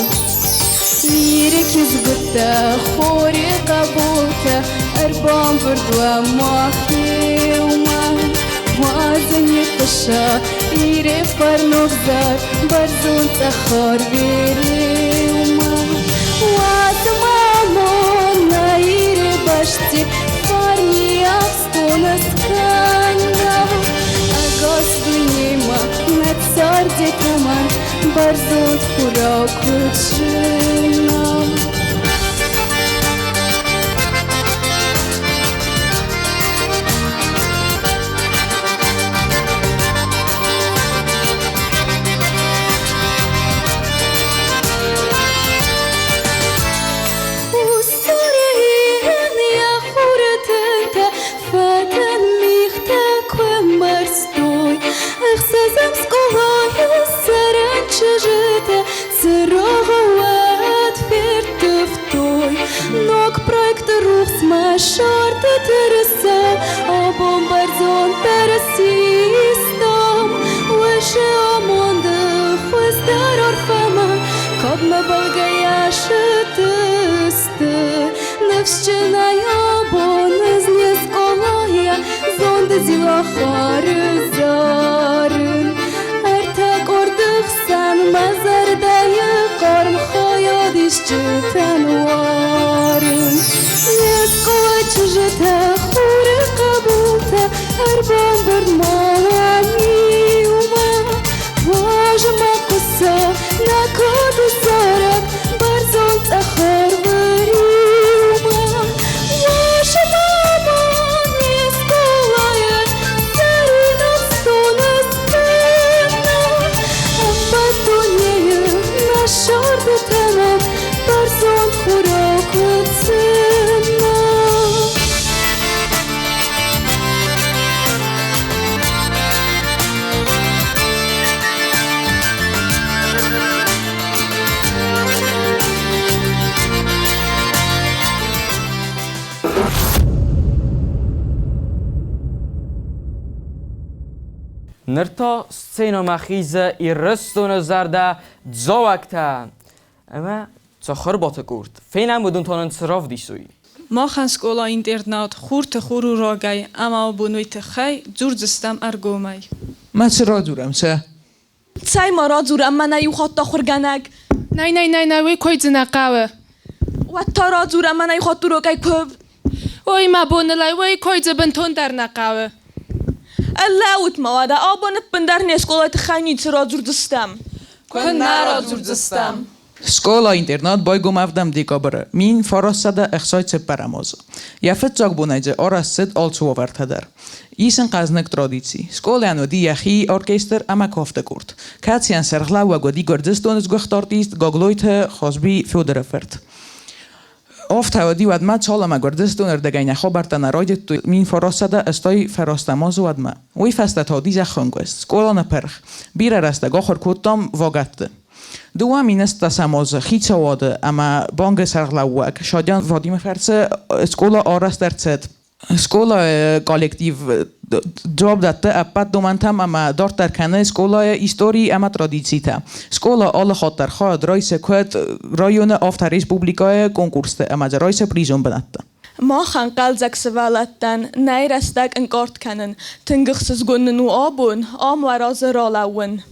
Ири кизгуттӕ, хори хъӕбултӕ, ӕрбамбурд уӕ мах еумӕ. Уадзӕн ихъуса Ири фӕрнуг зар бӕрзонд цъӕх арви реумӕ. Уадз ӕмӕ амон нӕ Ири бӕсти фарни ахстон ыскӕна. Ӕгас дуйнемӕ нӕ царди тӕмӕн бӕрзонд хурау куыд зына. Хуссар йӕ хуры тынтӕ фӕтӕн мигътӕ куы мбӕрзтой. Ӕхсӕзӕм скъолайы сӕрӕн чызджытӕ цырагъы уӕд ферттывтой. Ног проекты рухсмӕ сӕрды тырыса абон бӕрзонддӕр систам. Уышы амонды хуыздӕр арфӕмӕ кадмӕ бӕлгӕйӕ сытысты. Ныфсджынӕй абон ӕз не скъолайӕ зонды зилахары зарын. Ӕртӕ къорды хсӕн мӕ зӕрдӕйы хъарм хайадисджытӕн уарын. Не скъола чызджытӕ, хуры хъӕбултӕ, ӕрбамбырд ма уӕм иумӕ. Уаз ма хъуыса нӕ кады зарӕг бӕрзонд цъӕх арвы риумӕ. Уаз ма амон не скъолайы зӕрин ахстон ыскӕна. Ӕппӕт дунейы нӕ сӕрды тӕмӕн бӕрзонд хурау куыд зына. Ныр та сценӕмӕ хизы Ирыстоны зӕрдӕ дзауӕгтӕ ӕмӕ Цӕхӕрбаты къорд. Фенӕм уыдон та нын цы равдисой. Махӕн скъола-интернат хурты хур у рагӕй, ӕмӕ абон уый тыххӕй дзурдзыстӕм ӕргомӕй. Ма цы радзурӕм, цы? Цӕй ма радзурӕм мӕнӕ иу хатт ахуыргӕнӕг. Нӕй, нӕй, нӕй, нӕ, уый кой дзы нӕ хъӕуы. Уӕд та радзурӕм мӕнӕ иу хатт урокӕй куы. Ой, мӕ бонылӕй, уый кой дзы бынтондӕр нӕ хъӕуы. Ӕрлӕуут ма уӕдӕ, абон ӕппындӕр не скъолайы тыххӕй ницы радзурдзыстӕм. Куыннӕ радзурдзыстӕм? Скъола-интернат байгом ӕвдӕм декабры 1964 азы. Йӕ фыццаг бонӕй дзы арӕзт цыд алцы уавӕртӕ дӕр. Ис ын хъӕзныг традици. Скъолайӕн уыди йӕхи оркестр ӕмӕ кафты къорд, кӕцыйӕн сӕргълӕууӕг уыди Гуырдзыстоны сгуыхт артист Гаглойты Хазби Федоры фырт. Афтӕ уыди уӕдмӕ, цалынмӕ Гуырдзыстоны рдыгӕй нӕ хабӕрттӕ нӕ райдыдтой 1989 азы уӕдмӕ. Уый фӕстӕ та уыди зӕххон куыст, скъола ныппырх. Бирӕ рӕстӕг ахуыр кодтам вагӕтты. 2010 азы хицауады ӕмӕ бангы сӕргълӕууӕг Шадян Вадимы фӕрцы скъола арӕзт ӕрцыд. Скъолайы коллектив дзуапп дӕтты ӕппӕт домӕнтӕм ӕмӕ дарддӕр кӕны скъолайы истори ӕмӕ традицитӕ. Скъола алы хатт дӕр хайад райсы куыд районы, афтӕ республикӕйы конкурсты ӕмӕ дзы райсы призон бынӕттӕ. Махӕн хъӕлдзӕг сывӕллӕттӕн нӕй рӕстӕг ӕнкъард кӕнын. Тынг ӕхсызгон нын у абон ам уӕ разы ралӕууын.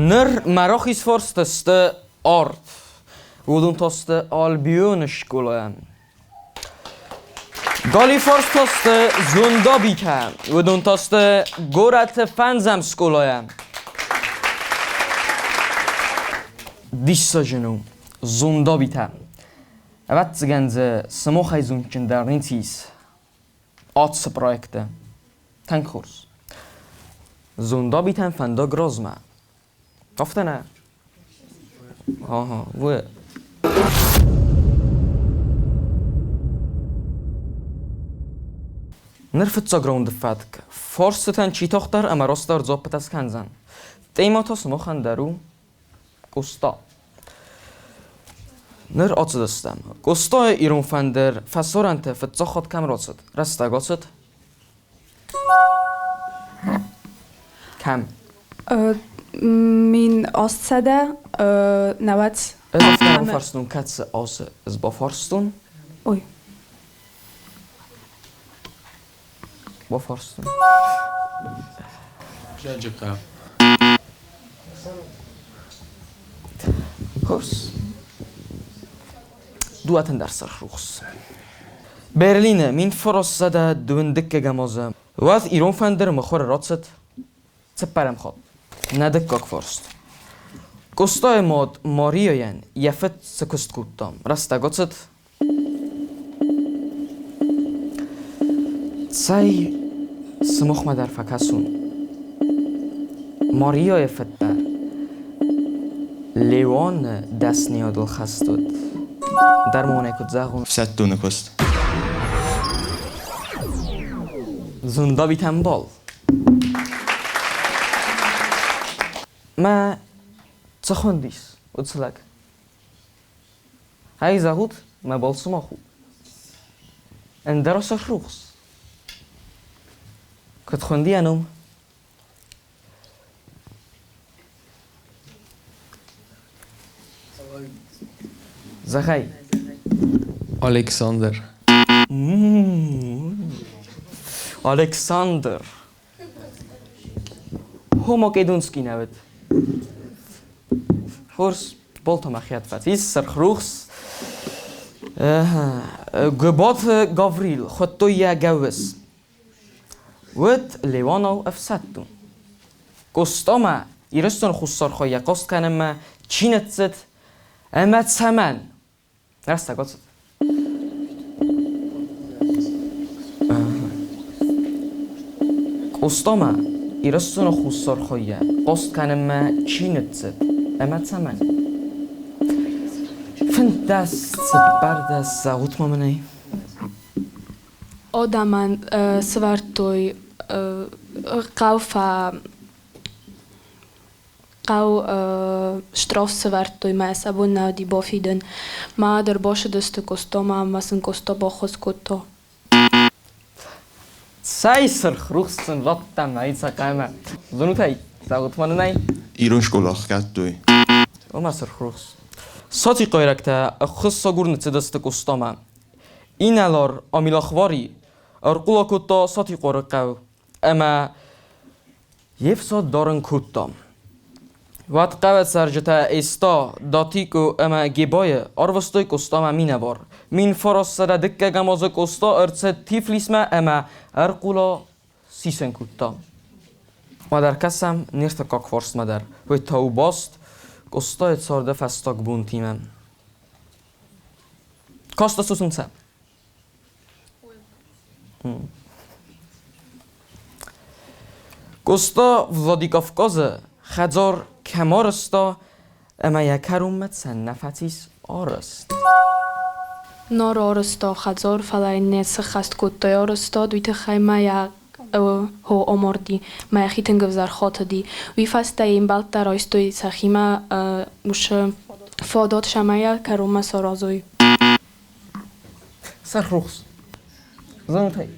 Ныр мӕ рахиз фӕрстӕ сты арт, уыдон та сты Альбионы скъолайӕн. Галиу фӕрстӕ сты Зондабитӕ, уыдон та сты горӕты фӕндзӕм скъолайӕн. Диссаджы у, Зондабитӕ. Ӕвӕццӕгӕн дзы сымахӕй зондджындӕр ницы ис. Ацы проекты. Тынг хорз. Зондабитӕн фӕндаг размӕ. Афтӕ нӕ? Ага, вы. Ныр фыццаг раунды фӕтк. Фарстытӕн чи тагъддӕр ӕмӕ растдӕр дзуаппытӕ скӕндзӕн. Темӕ та сымахӕн дӕр у Къоста. Ныр ацыдыстӕм. Къостайы ирон фӕндыр фӕсарӕнты фыццаг хатт кӕм рацыд? Рӕстӕг ацыд? Кӕм? 1890. Ӕз афтӕ бафарстон, кӕцы азы ӕз бафарстон? Ой. Бафарстон. Джаджыхъӕу. Хорз. Дыууӕтӕн дӕр сырх рухс. Берлины 1912 азы уӕд ирон фӕндыр мыхуыры рацыд цыппӕрӕм хатт. Нӕ дыккаг фарст. Къостайы мад Марияйӕн йӕ фыд цы куыст кодта? Рӕстӕг ацыд? Цӕй, сымахмӕ дӕр фӕкӕсон. Марияйы фыд дӕр Леоны дӕсныйадыл хӕст уыд. Дармонӕй куыд зӕгъон. Ӕфсӕддоны куыст. Зундабитӕ ӕмбал. Мӕ цы хуындис уыцы лӕг? Ӕй зӕгъут, мӕ бол сымах у. Ӕндӕр сырхрухс. Куыд хуынди йӕ ном? Зӕгъай. Александр. Александр. Хо Македонский нӕ уыд. Хорз, болта мӕхиат фӕцис, сырхрухс. Гуыбаты Гаврил хуыдтой йӕ Гӕвыс. Уыд Леуанау ӕфсӕддон. Къостамӕ Ирыстон Хуссар хайӕ хъаст кӕнынмӕ чи ныццыд ӕмӕ цӕмӕн? Рӕстӕг ацыд. Къостамӕ Ирыстоны Хуссар хайӕ хъаст кӕнынмӕ чи ныццыд ӕмӕ цӕмӕн? 15, 14, зӕгъут ма мын ӕй. Адӕмӕн сӕвӕрдтой хъӕу хъӕу штраф сӕвӕрдтой мӕ сӕ бон нӕ уыди бафидын. Мӕ дӕр бацыдысты Къостамӕ ӕмӕ сын Къоста баххуыс кодта. Цӕй сырх рухс сын радтам нӕ хъӕмӕ. Зонут ӕй, зӕгъут ма нын ӕй? Ирон скъола ӕхгӕдтой. Ома сырх рухс. Сатихъайрӕгтӕ ӕххуыссагур ныццыдысты Къостамӕ. Инӕлар Амилахвари ӕрхъула кодта Сатихъары хъӕу ӕмӕ йе фсад дарын кодта. Уӕд хъӕуы цӕрджытӕ Эста, Датикъо ӕмӕ Гебайы арвыстой Къостамӕ минӕвар. 1902 дыккӕгӕм азы Къоста ӕрцыд Тифлисмӕ ӕмӕ ӕрхъула сисын кодта. Уӕд ӕркӕсӕм не ртыккаг фарстмӕ дӕр. Уый та у баст Къостайы царды фӕстаг бонтимӕ. Каста сусунца. Къоста Владикавказы хӕдзар кӕм арӕзта ӕмӕ йӕ кӕронмӕ цӕннӕ фӕцис арӕзт? Ныр арӕзта хӕдзар, фӕлӕ йын не сӕххӕст кодтой арӕзтад, уый тыххӕй ма йӕ хо амарди, мӕ йӕхи тынг ӕвзӕр хатыди. Уый фӕстӕ йе мбӕлттӕ райстой сӕхимӕ уыцы фадат, цӕмӕй йӕ кӕронмӕ саразой. Сӕрхрухс. Зонут ӕй?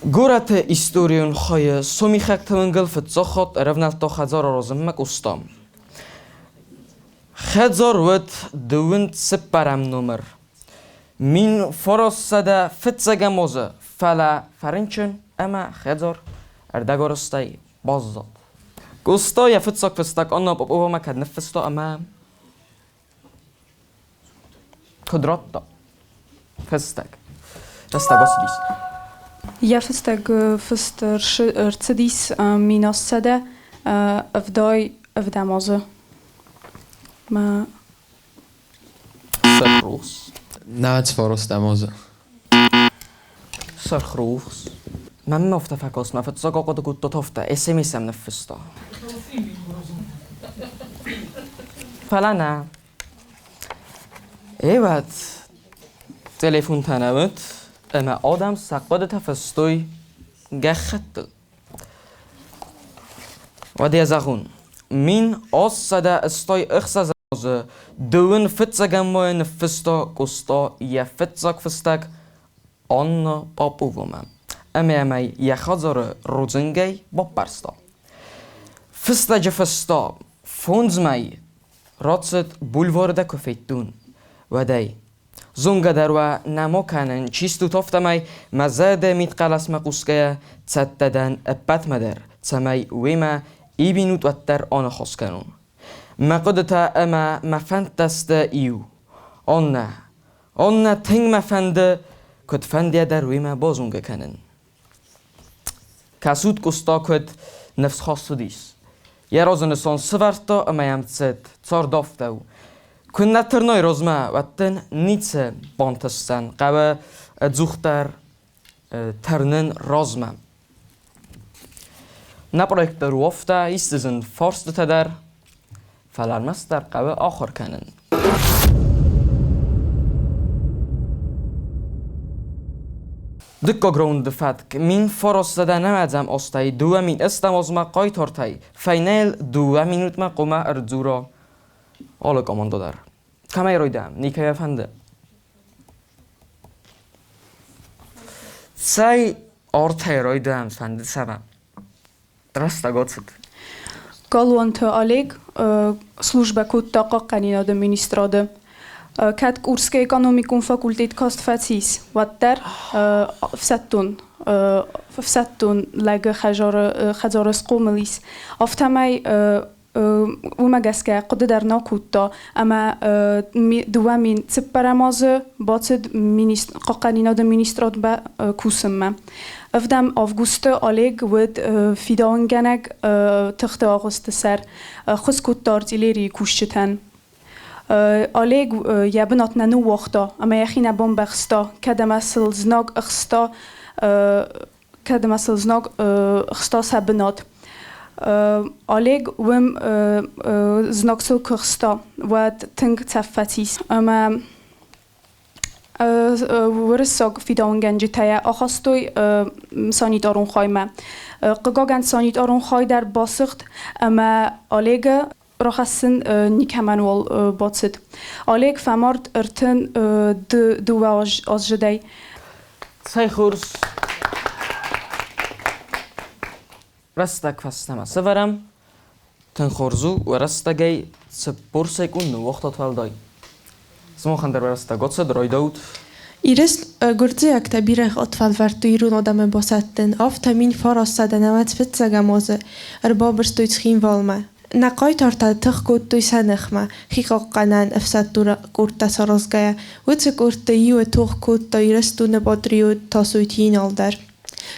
Горӕты историон хайы сомихӕгты уынгыл фыццаг хатт ӕрӕвнӕлдта хӕдзар аразынмӕ Къоста. Хӕдзар уыд дыууын цыппӕрӕм номыр. 1900 фыццӕгӕм азы, фӕлӕ фӕрынчын ӕмӕ хӕдзар ӕрдӕгарӕзтӕй баззад. Къоста йӕ фыццаг фыстӕг Анна Поповамӕ кӕд ныффыста ӕмӕ куыд радта фыстӕг? Рӕстӕг ацыдис. Йӕ фыстӕг фыст ӕрцыдис 1777 азы. Мӕ Сырхрухс. Нӕуӕдз азы. Сырхрухс. Мӕнмӕ афтӕ фӕкаст, мӕ фыццаг ахъуыды кодтат афтӕ, СМС-ӕм ныффыста. Фӕлӕ нӕ. Ӕвӕд телефонтӕ нӕ уыд, ӕмӕ адӕм сӕ хъуыдытӕ фыстой гӕххӕттыл. Уӕд йӕ зӕгъун, 1886 азы дыууын фыццӕгӕм мӕйы ныффыста Къоста йӕ фыццаг фыстӕг Анна Поповамӕ ӕмӕ йӕм ӕй йӕ хӕдзары рудзынгӕй баппӕрста. Фыстӕджы фыста, фондз мӕйы рацыд бульвары дӕ куы федтон, уӕдӕй. Зонгӕ дӕр уӕ нӕма кӕнын, чи стут, афтӕмӕй мӕ зӕрдӕ мидхъӕлӕсмӕ хъусгӕйӕ цӕттӕ дӕн ӕппӕтмӕ дӕр, цӕмӕй уемӕ иу минут уӕддӕр аныхас кӕнон. Мӕ хъуыдытӕ ӕмӕ мӕ фӕндтӕ сты иу. Аннӕ, Аннӕ, тынг мӕ фӕнды, куыдфӕндыйӕ дӕр уемӕ базонгӕ кӕнын. Кӕсут, Къоста куыд ныфсхаст уыдис. Йӕ разы нысан сӕвӕрдта ӕмӕ йӕм цыд, цард афтӕ у. Куыннӕ тырной размӕ, уӕд дын ницы бантысдзӕн, хъӕуы ӕдзухдӕр тырнын размӕ. Нӕ проект дӕр у афтӕ, ис дзы зын фарстытӕ дӕр, фӕлӕ ӕрмӕстдӕр хъӕуы ахуыр кӕнын. Дыккаг раунды фӕтк 1990 азтӕй 2008 азмӕ хъайтартӕй фӕйнӕйыл 2 минутмӕ хъуамӕ ӕрдзура алы командӕ дӕр. Кӕмӕй райдайӕм? Никӕй фӕнды? Цӕй артӕй райдайӕм фӕнды цӕмӕ? Рӕстӕг ацыд. Галуанты Олег службӕ кодта хъахъхъӕнинады министрады. Кӕд Курскы экономикон факультет каст фӕцис, уӕддӕр ӕфсӕддон лӕгы хӕдзары схъомыл ис. Афтӕмӕй уымӕ гӕсгӕ хъуыды дӕр нӕ кодта ӕмӕ 2004 азы бацыд хъахъхъӕнинады министрадмӕ кусынмӕ. Ӕвдӕм августы Олег уыд фидауынгӕнӕг тыхты агъуысты сӕр, ӕххуыс кодта артиллерийы кусджытӕн. Олег йӕ бынат нӕ ныууагъта ӕмӕ йӕхи нӕ бамбӕхста, кӕд ӕмӕ сыл знаг ӕхста, кӕд ӕмӕ сыл знаг ӕхста сӕ бынат. Олег уым знаг сыл куы хста, уӕд тынг цӕф фӕцис ӕмӕ уырыссаг фидауынгӕнджытӕ йӕ ахастой санитарон хаймӕ. Хъыгагӕн, санитарон хай дӕр басыгъд ӕмӕ Олегы рахӕссын никӕмӕнуал бацыд. Олег фӕмард 32 аздзыдӕй. Цӕй хорз рӕстӕг фӕстӕмӕ сӕвӕрӕм. Тынг хорз у, уӕ рӕстӕгӕй 40 секунд ныууагътат уӕлдай. Сымахӕн дӕр уӕ рӕстӕг ацыд, райдаут. Ирыс гуырдзиӕгтӕ бирӕ хатт фӕлвӕрдтой ирон адӕмы басӕттын, афтӕ 1995 азы ӕрбабырстой Цхинвалмӕ. Нӕ хъайтартӕ тых кодтой сӕ ныхмӕ, хихъахъхъӕнӕн ӕфсӕддон къордтӕ саразгӕйӕ. Уыцы къордты иуы тох кодта Ирыстоны патриот Тасойты Инал дӕр.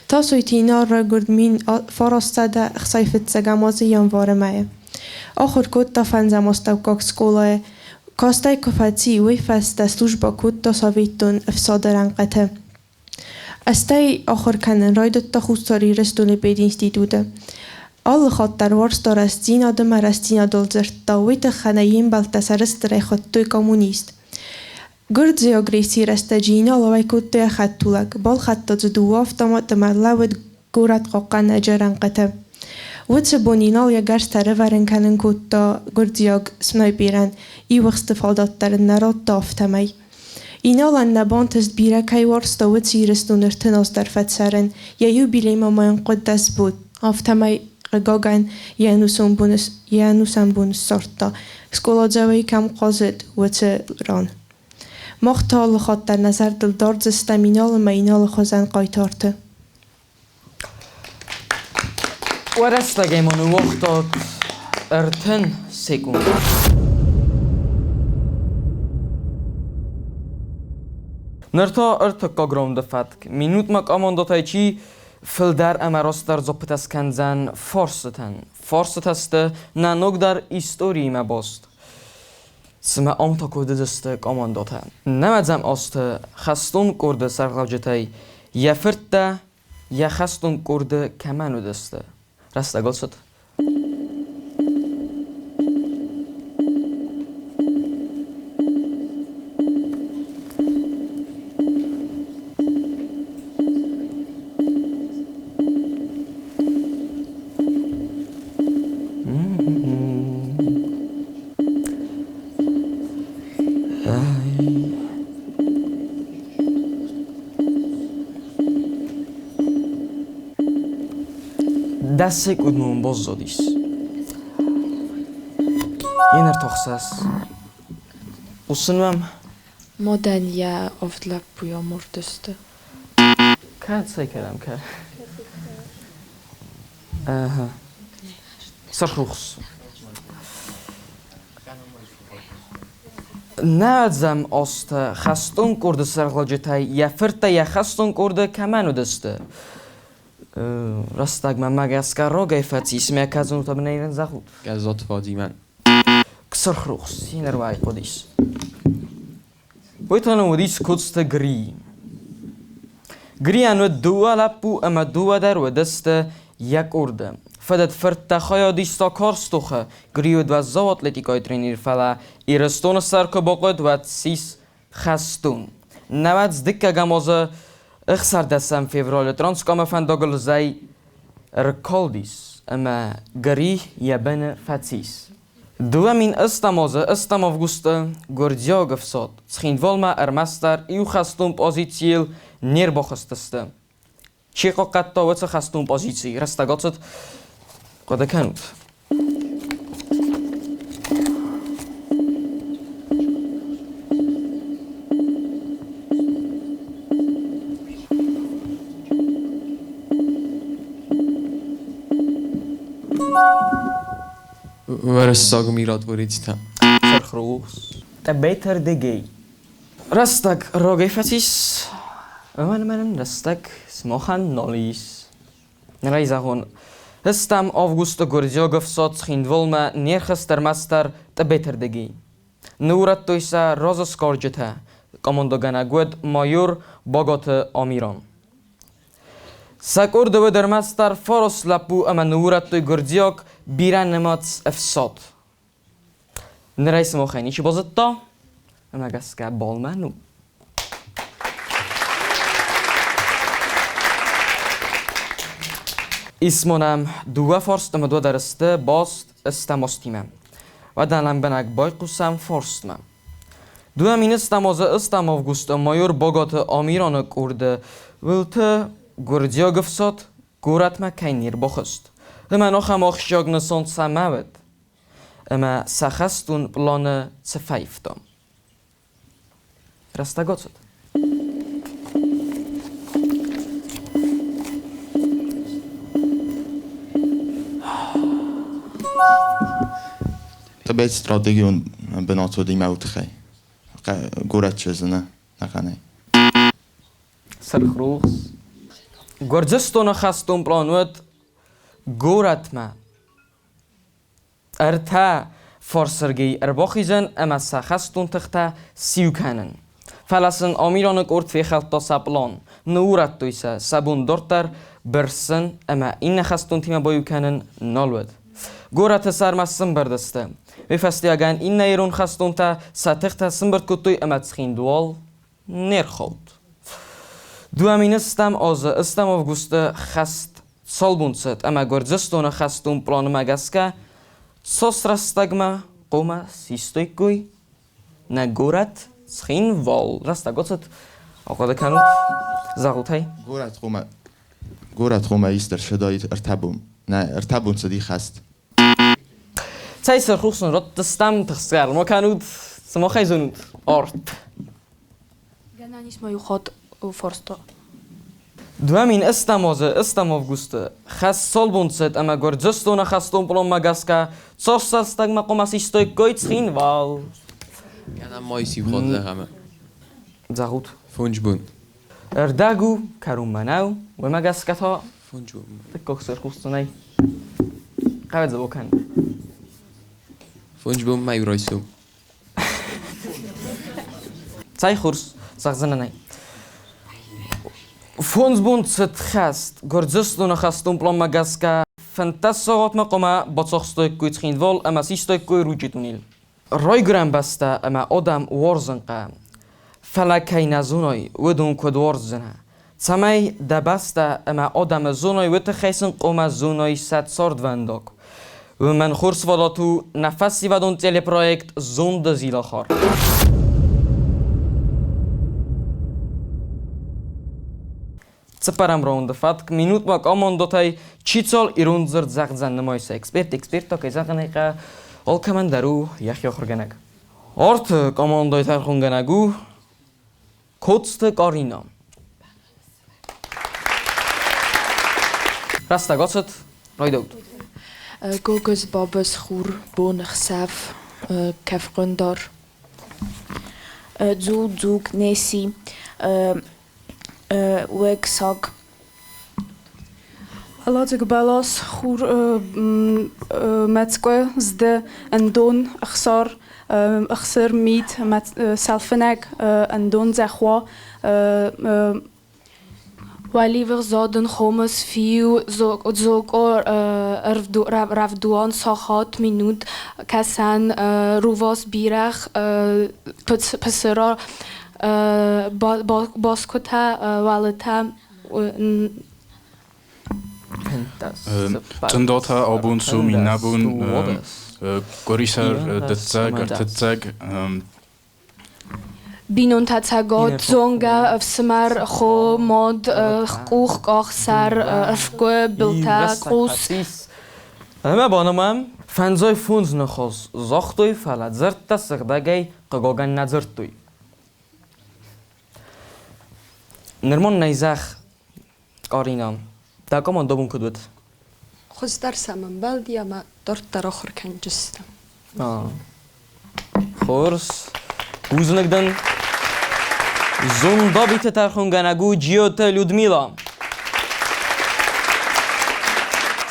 Тасойты Инал райгуырд 1965 азы январы мӕйы. Ахуыр кодта фӕндзӕм астӕуккаг скъолайы. Каст ӕй куы фӕци, уый фӕстӕ службӕ кодта Советон ӕфсады рӕнхъыты. Стӕй ахуыр кӕнын райдыдта Хуссар Ирыстоны пединституты. Алы хатт дӕр уарзта рӕстдзинад ӕмӕ рӕстдзинадыл дзырдта, уый тыххӕн ӕй йе мбӕлттӕ сӕрыстырӕй хуыдтой коммунист. Гуырдзы агрессийы рӕстӕджы Инал ауӕй кодта йӕ хӕдтулӕг, балхӕдта дзы дыууӕ автомат ӕмӕ ӕрлӕууыд горӕтхъахъхъӕнӕджы рӕнхъыты. Уыцы бон Инал йӕ гӕрзтӕ ӕрӕвӕрын кӕнын кодта гуырдзиаг снайперӕн, иу ӕхсты фадат дӕр ын нӕ радта, афтӕмӕй. Иналӕн нӕ бантыст бирӕ кӕй уарзта, уыцы Ирыстоны 30 аз дӕр фӕцӕрын, йӕ юбилеймӕ ма йын хъуыд дӕс бон, афтӕмӕй, хъыгагӕн, йӕ ӕнусон бон ссардта, скъоладзауӕй кӕм хъазыд, уыцы ран. Мах та алы хатт дӕр нӕ зӕрдыл дардзыстӕм Инал ӕмӕ Иналы хуызӕн хъайтарты. Уӕрӕстӕгӕй ма ныууагътат 30 секунд. Ныр та ӕртыккаг раунды фӕтк. Минутмӕ командӕтӕй чи фылдӕр ӕмӕ растдӕр дзуаппытӕ скӕндзӕн фарстытӕн. Фарстытӕ сты нӕ ногдӕр историимӕ баст. Цымӕ ам та куыд уыдысты командӕтӕ? Нӕуӕдзӕм азты хӕстон къорды сӕргълӕуджытӕй йӕ фырттӕ йӕ хӕстон къорды кӕмӕн уыдысты? Рӕстӕгыл цыд. 10 секунд мын баззадис. Еныр тохсас. Хъусын уӕм? Мадӕн йӕ авд лӕппуйы амардысты. Кӕцӕй кӕдӕм кӕ? Ага. Сырхрухс. Нӕуӕдзӕм азты хӕстон къорды сӕргълӕуджытӕй йӕ фырттӕ йӕ хӕстон къорды кӕмӕн уыдысты? Рӕстӕгмӕ мӕ гӕсгӕ рогӕй фӕцис, мӕ кӕдзонтӕ мын ӕй зӕгъут. Гӕззаты Вадимӕн. Сырхрухс, цинӕрвӕй хъуыдис. Уый та нын уыдис Коцты Гри. Грийӕн уыд дыууӕ лӕппу ӕмӕ дыууӕ дӕр уыдысты йӕ къорды. Фӕдӕт фырттӕ хайад иста карз тохы. Гри уыд уӕззау атлетикӕйы тренер, фӕлӕ Ирыстоны сӕр куы бахъуыд, уӕд ссис хӕстон. Науӕдз дыккӕгӕм азы 16 февралы Транскамы фӕндагыл зӕй ӕркалдис ӕмӕ Гри йӕ быны фӕцис. 2008 азы ӕстӕм августы гуырдзиаг ӕфсад Цхинвалмӕ ӕрмӕстдӕр иу хӕстон позицийыл не рбахызтысты. Чи хъахъхъӕдта уыцы хӕстон позици, рӕстӕг ацыд, хъуыды кӕнут. Уӕрӕсаг миротворецтӕ. Сырхрухс. Тъбетӕрдыгӕй. Рӕстӕг рогӕй фӕцис, ӕмӕ мӕнӕн рӕстӕг сымахӕн нал ис. Нырӕй зӕгъон, ӕстӕм августы гуырдзиаг ӕфсад Цхинвалмӕ не рхызт ӕрмӕстдӕр Тъбетӕрдыгӕй. Ныуурӕдтой сӕ разысгарджытӕ, командӕгӕнӕг уыд майор Багаты Амиран. Сӕ къорды уыд ӕрмӕстдӕр фараст лӕппу ӕмӕ ныуурӕдтой гуырдзиаг бирӕнымӕц ӕфсад. Нырӕй сымахӕй ничи базыдта, ӕмӕ гӕсгӕ балмӕн у. Исмонӕм дыууӕ фарст ӕмӕ дыууӕ дӕр сты баст ӕстӕм азтимӕ. Уӕдӕ лӕмбынӕг байхъусӕм фарстмӕ. 2010 азы ӕстӕм августы майор Багаты Амираны къорды уылты гуырдзиаг ӕфсад горӕтмӕ кӕй не рбахызт, уымӕн ахӕм ахсджиаг нысан цӕмӕ уыд, ӕмӕ сӕ хӕстон пъланы цы фӕивта? Рӕстӕг ацыд. Тыбет стратегион бынат уыди мӕ тыххӕй. Горӕт чызны нӕхъӕнӕй. Сырх рухс. Гуырдзыстоны хӕстон пълан уыд горӕтмӕ ӕртӕ фарсырдыгӕй ӕрбахизын ӕмӕ сӕ хӕстон тыхтӕ сиу кӕнын. Фӕлӕ сын Амираны къорд фехӕлдта сӕ пълан, ныуурӕдтой сӕ, сӕ бон дарддӕр бырсын ӕмӕ иннӕ хӕстонтимӕ баиу кӕнын нал уыд. Горӕты сӕрмӕ сӕмбырд сты. Уый фӕстиуӕгӕн иннӕ ирон хӕстонтӕ сӕ тыхтӕ сӕмбырд кодтой ӕмӕ Цхинвал не рхауд. 2000 азы ӕстӕм августы хӕст цалбон цыд ӕмӕ Гуырдзыстоны хӕстон пъланмӕ гӕсгӕ цас рӕстӕгмӕ хъуамӕ систаиккой нӕ горӕт Цхинвал. Рӕстӕг ацыд, ахъуыды кӕнут, зӕгъут ӕй. Горӕт хъуамӕ горӕт хъуамӕ ист ӕрцыдаид ӕртӕ бон. Нӕ, ӕртӕ бон цыди хӕст. Цӕй сырхрухсын раттыстӕм, тыхсгӕ ма кӕнут, сымахӕй зонут арт. Гӕнӕн ис ма иу хатт фарста. 2008 азы ӕстӕм августы хӕст цалбон цыд ӕмӕ Гуырдзыстоны хӕстон пъланмӕ гӕсгӕ цас рӕстӕгмӕ хъуамӕ систаиккой Цхинвал. Гӕнӕн ма ис иу хатт зӕгъӕм. Зӕгъут. Фондз бон. Ӕрдӕг у, кӕронмӕ нӕу, уымӕ гӕсгӕ та дыккаг сырхрухсдзынӕй. Хъӕвдзӕ кӕн. Фондз бон ма иу райсом. Цӕй хорз, зӕгъдзынӕн ӕй. Фондз бон цыд хӕст. Гуырдзыстоны хӕстон пъланмӕ гӕсгӕ 15 сахатмӕ хъуамӕ бацахстаиккой Цхинвал ӕмӕ систаиккой Ручъы туннел. Райгуырӕн бӕстӕ ӕмӕ адӕм уарзын хъӕуы. Фӕлӕ кӕй нӕ зоной, уыдон куыд уарздзынӕ? Цӕмӕй дӕ бӕстӕ ӕмӕ адӕмы зоной, уый тыххӕй сын хъуамӕ зоной сӕ цардвӕндаг. Уымӕн хорз фадат у нӕ фӕсивӕдон телепроект «Зонды зилахар». Цыппӕрӕм раунды фӕтк минутмӕ командӕтӕй чи цал ирон дзырд зӕгъдзӕн нымайса эксперт, эксперт та, кӕй зӕгъын ӕй хъӕуы, алкӕмӕн дӕр у йӕхи ахуыргӕнӕг. Арты командӕйы тӕрхонгӕнӕг у Коцты Карина. Рӕстӕг ацыд, райдӕут. Гогыз, бабыз, хур, бон, ӕхсӕв, кӕфхъуындар. Дзул, дзуг, неси, Уӕг саг. Лодзыг бӕлас, хур, мӕцкъуы, зды, ӕндон, ӕхсар, ӕхсыр, мит, сӕлфынӕг, ӕндон дзӕхуа, Уӕливых задын хомыс, фиу, зокъо, рӕвдуан, сахат, минут, кӕсӕн, рувас, бирӕгъ, пысыра. Боскуытӕ, уалытӕ. Цъындатӕ абон сом иннӕбон къуырисӕр дыццӕг ӕртыццӕг. Бинонтӕ цӕгат, зонгӕ, ӕфсымӕр, хо, мад, къух, къах, сӕр, ӕрфгуы, былтӕ, къус. Ӕмӕ банымайӕм, 55 ныхас загътой, фӕлӕ дзырдтӕ сыгъдӕгӕй хъыгагӕн нӕ дзырдтой. Нырма нӕ зӕхх, Къарина, дӕ командӕ бон куыд уыд? Хуыздӕр сӕм ӕмбӕлди ӕмӕ дарддӕр ахуыр кӕнджысты. Хорз. Бузныг дын. Зондабиты тӕрхонгӕнӕг у Джиоты Людмила.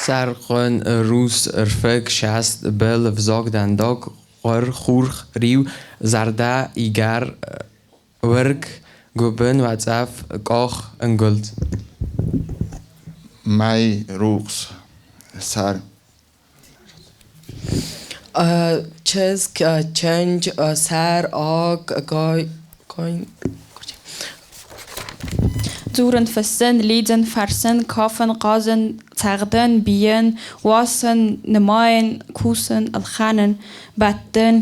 Сӕрхъуын, рус, ӕрфыг, саст, был, ӕвзаг, дӕндаг, хъуыр, хурх, риу, зӕрдӕ, игӕр, уӕрыкк, гуыбын, уӕцъӕф, къах, ӕнгуылдз. Мӕй, рухс, сӕр. Чызг, чындз, сӕр, аг, гай. Дзурын, фыссын, лидзын, фӕрсын, кафын, хъазын, цӕгъдын, бийын, уасын, нымайын, кусын, ӕлхӕнын, бӕттын.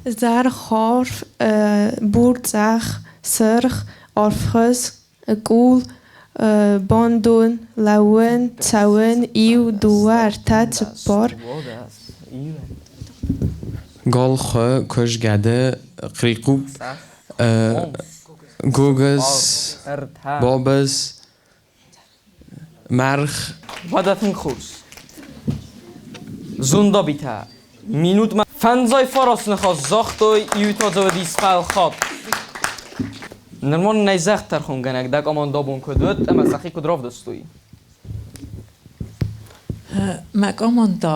Зар, арф, бур, цъӕх, сырх, арфхуыз, къул, бандон, лӕууын, цӕуын, иу, дыууӕ, ӕртӕ, цыппар. Гал, хуы, куыз, гӕды, хърихъупп, гогыз, бабыз, маргъ. Уӕдӕ тынг хорз. Зондабитӕ минутмӕ фӕндзай фараст ныхас загътой, иу та дзы уыдис фӕлхатт. Нырма нӕ зӕгъ тӕрхонгӕнӕг дӕ командӕ бон куыд уыд ӕмӕ сӕхи куыд равдыстой? Мӕ командӕ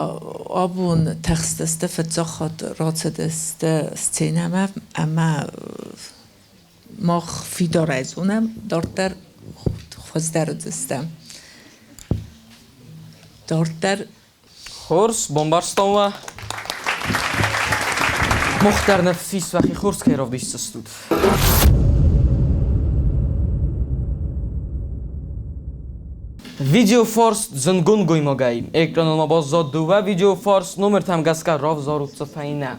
абон тыхстысты, фыццаг хатт рацыдысты сценӕмӕ ӕмӕ мах фидарӕй зонӕм, дарддӕр хуыздӕр уыдзыстӕм. Дарддӕр Хорз, бамбӕрстон уӕ. Мах дӕр ныфс ис, уӕхи хорз кӕй равдисдзыстут. Видеофарст зындгонд гоймагӕй. Экраныл ма баззад дыууӕ видеофарст номертӕм гӕсгӕ равзарут дзы фӕйнӕ.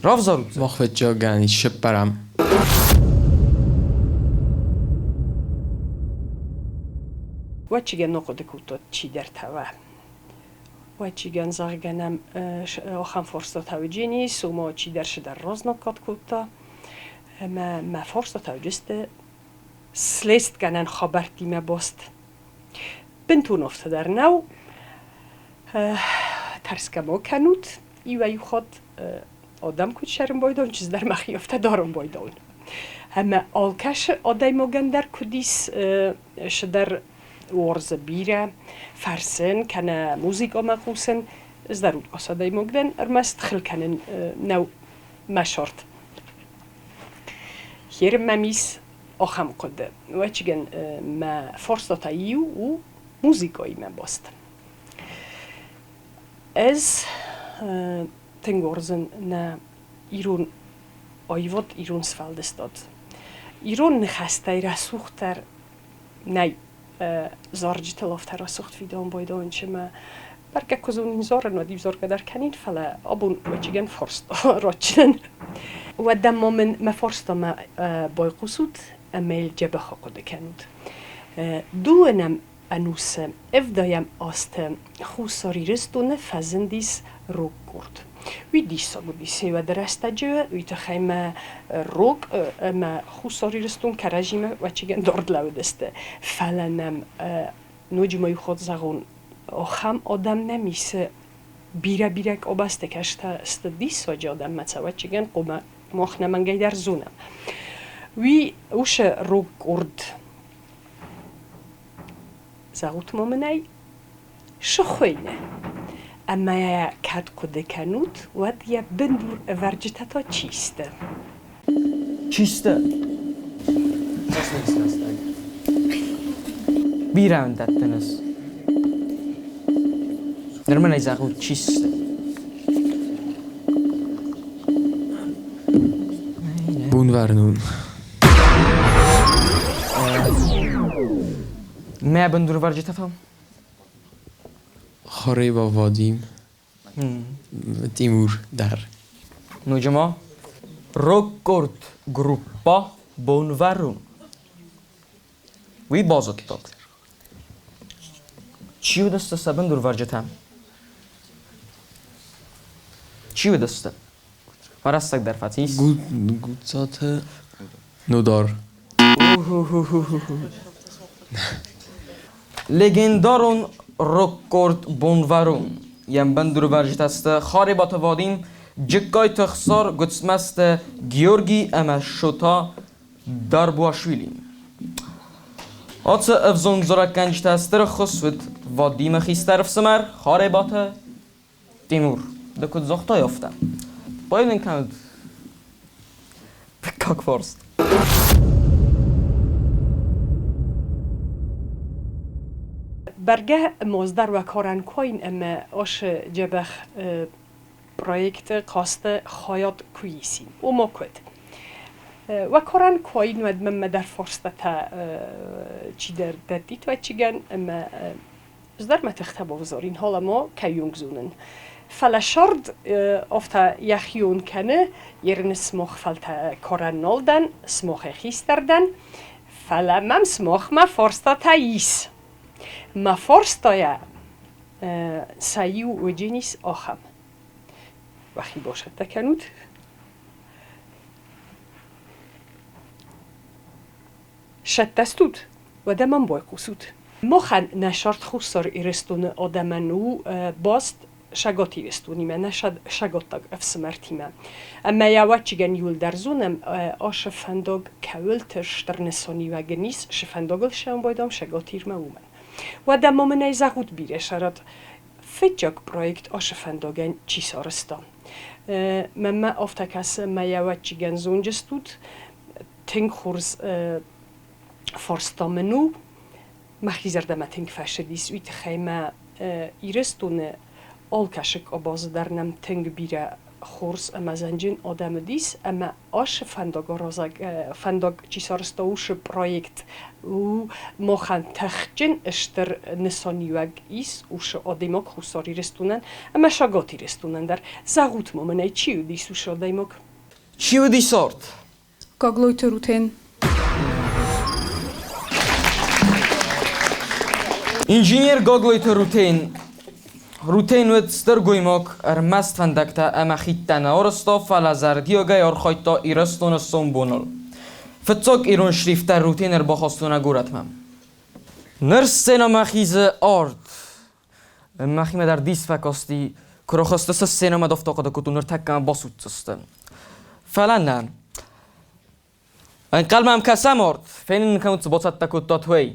Равзарут дзы. Мах фӕччагӕн сыппӕрӕм. Уӕччигӕн нохъуыды кодтот чидӕртӕ уӕ. Уӕччигӕн, зӕгъгӕ, нӕм ахӕм фарстатӕ уыджени, цума чидӕр шыдӕр разнаггад кодта. Ӕмӕ мӕ фарстатӕ уыдысты слестгӕнӕн хабӕрттимӕ баст. Бынтон афтӕ дӕр нӕу. Тӕрсгӕ ма кӕнут, иуӕй-иу хатт адӕм куыд сӕрын байдайын, чыз дӕр мӕхи афтӕ дарын байдайын. Ӕмӕ алкӕсы адӕймагӕн дӕр куыд ис шыдӕр уарзы бирӕ фӕрсын кӕнӕ музыкамӕ хъусын, ӕз дӕр уыцы адӕймаг дӕн, ӕрмӕст хыл кӕнын нӕу мӕ сорт. Херы мӕм ис ахӕм хъуыды. Уӕчыгӕн мӕ фарстатӕ иу у музыкаимӕ баст. Ӕз тынг уарзын нӕ ирон аивад, ирон сфӕлдыстад. Ирон ныхӕстӕй рӕсугъддӕр нӕй зарджытыл афтӕ рӕсугъд фидауын байдайын, чымӕ бӕргӕ куы зонин зарын, уӕд-иу заргӕ дӕр кӕнин, фӕлӕ абон уӕчыгӕн фарст ратджынӕн. Уӕдӕ ма мын мӕ фарстамӕ байхъусут ӕмӕ йыл дзӕбӕх ахъуыды кӕнут. Дыууынӕм ӕнусы ӕвдайӕм азты Хуссар Ирыстоны фӕзындис рог къорд. Уый диссаг уыдис уӕды рӕстӕджы, уый тыххӕй мӕ рог ӕмӕ Хуссар Ирыстон кӕрӕдзимӕ ӕвӕццӕгӕн дард лӕууыдысты. Фӕлӕ нӕм ноджы ма иу хатт зӕгъон, ахӕм адӕм нӕм ис, бирӕ-бирӕ къабӕзты кӕстӕ сты диссаджы адӕммӕ ӕвӕццӕгӕн хъуамӕ мах нӕмӕнгӕй дӕр зонӕм. Уый уыцы рог къорд Зӕгъут ма мын ӕй, цы хуыйны? Ӕмӕ йӕ кӕд хъуыды кӕнут, уӕд йӕ бындур ӕвӕрджытӕ та чи сты? Чи сты? Бирӕ уын дӕттынц. Ныр мын ӕй зӕгъут, чи сты? Бонвӕрнон. Мӕ бындурвӕрджытӕ та? Хорева Вадим. Тимур дӕр. Ноджы ма рок-къорд группа Бонвӕрнон. Уый базыдтат. Чи уыдысты сӕ бындурвӕрджытӕ? Чи уыдысты? Фӕрӕстӕг дӕр фӕцис. Гуцаты Нодар. Легендарон рок-къорд Бонвӕрнон. Йӕ бындурвӕрджытӕ сты Харебаты Вадим, Джыккайты Хсар, Гуыцмӕзты Георги ӕмӕ Шота Дарбуашвили. Ацы ӕвзонг зарӕггӕнджытӕ стыр ӕххуыс уыд Вадимы хистӕр ӕфсымӕр Харебаты Тимур. Ды куыд загътай, афтӕ. Баивын кӕнут дыккаг фарст. Бӕргӕ моздӕр уӕ карӕн ӕмӕ ашы дзӕбӕх проекты хъазты хайад куы исин. Ома куыд? Уӕ карӕн куаин, уӕд мӕнмӕ дӕр фарстатӕ чидӕр дӕттит вӕччигӕн ӕмӕ ӕз дӕр мӕ тыхтӕ бавзарин, hala ма кӕйонг зонын. Фӕлӕ сӕрд афтӕ йӕхион кӕны, ерыны сымах фӕлтӕ карӕн нал дӕн, сымахӕй хистӕр дӕн, фӕлӕ мӕм сымахмӕ фарстатӕ ис. Мӕ фарстайӕ сӕ иу уыджынис ахӕм. Уӕхи басӕттӕ кӕнут. Сӕттӕ стут, уӕдӕ мӕм байхъусут. Махӕн нӕ сӕрд Хуссар Ирыстоны адӕмӕн у баст Сӕгат Ирыстонимӕ, нӕ сӕгаттаг ӕфсымӕртимӕ. Ӕмӕ йӕ ӕвӕццӕгӕн иуылдӕр зонӕм, ашы фӕндаг кӕуылты стыр нысаниуӕг ын ис, шы фӕндагыл сӕмбӕлдам Сӕгат Ирмӕ уымӕн. Уӕдӕ ма мын ӕй зӕгъут бирӕ сӕрат, фыццаг проект ашы фӕндагӕн чи сарӕзта? Мӕнмӕ афтӕ кӕсы, ӕмӕ йӕ ӕвӕццӕгӕн зонджыстут, тынг хорз фарста мын у, мӕхи зӕрдӕмӕ тынг фӕцыдис, уый тыххӕй мӕ Ирыстоны алкӕцы къабазы дӕр нӕм тынг бирӕ хорз ӕмӕ зӕнджын адӕм уыдис, ӕмӕ ашы фӕндагаразӕг фӕндаг чи сарӕзта, уыцы проект у махӕн тыхджын стыр нысаниуӕг ис уыцы адӕймаг Хуссар Ирыстонӕн ӕмӕ Сӕгат Ирыстонӕн дӕр. Зӕгъут ма мын ӕй, чи уыдис уыцы адӕймаг? Чи уыдис арт? Гаглойты Рутен. Инженер Гаглойты Рутен. Рутен уыд стыр гоймаг, ӕрмӕст фӕндӕгтӕ ӕмӕ хидтӕ нӕ арӕзта, фӕлӕ зӕрдиагӕй архайдта Ирыстоны сомбоныл. Фыццаг ирон шрифттӕ Рутен ӕрбахастой нӕ горӕтмӕ. Ныр сценӕмӕ хизы арт. Мӕхимӕ дӕр дис фӕкасти, куы рахызтысты сценӕмӕ афтӕ хъуыды кодтон, ныртӕккӕ мӕ басудздзысты. Фӕлӕ нӕ. Ӕнхъӕлмӕ мӕм кӕсӕм арт, фенын кӕнут, цы бацӕттӕ кодтат, уый.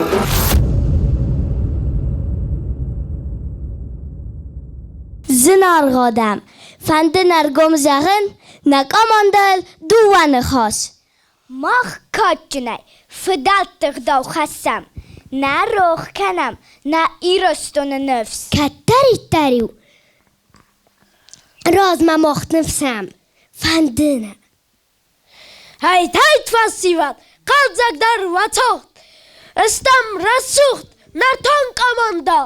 Зынаргъ адӕм, фӕнды ӕргом зӕгъын, нӕ командӕйыл дыууӕ ныхас. Мах кадджынӕй фыдӕлты гъдау хӕссӕм, нӕ рох кӕнӕм нӕ Ирыстоны ныфс. Кӕддӕриддӕр-иу размӕ мах ныфсӕм, фӕнды нӕ. Ӕй-тайт фӕсивӕд, хъӕлдзӕгдӕр уӕ цагъд! Стӕм рӕсугъд нӕртон командӕ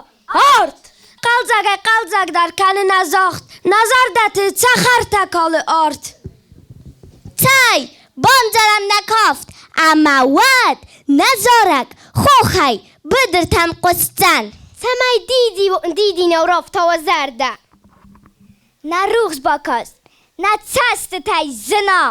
Арт! Хъӕлдзӕгӕй хъӕлдзӕгдӕр кӕны нӕ загъд, нӕ зӕрдӕты цӕхӕртӕ калы арт. Цӕй, бандзарӕм нӕ кафт, ӕмӕ уӕд нӕ зарӕг хохӕй быдыртӕм хъуысдзӕн. Цӕмӕй дидинау рафтауа зӕрдӕ. Нӕ рухс бакаст, нӕ цӕстытӕй зына.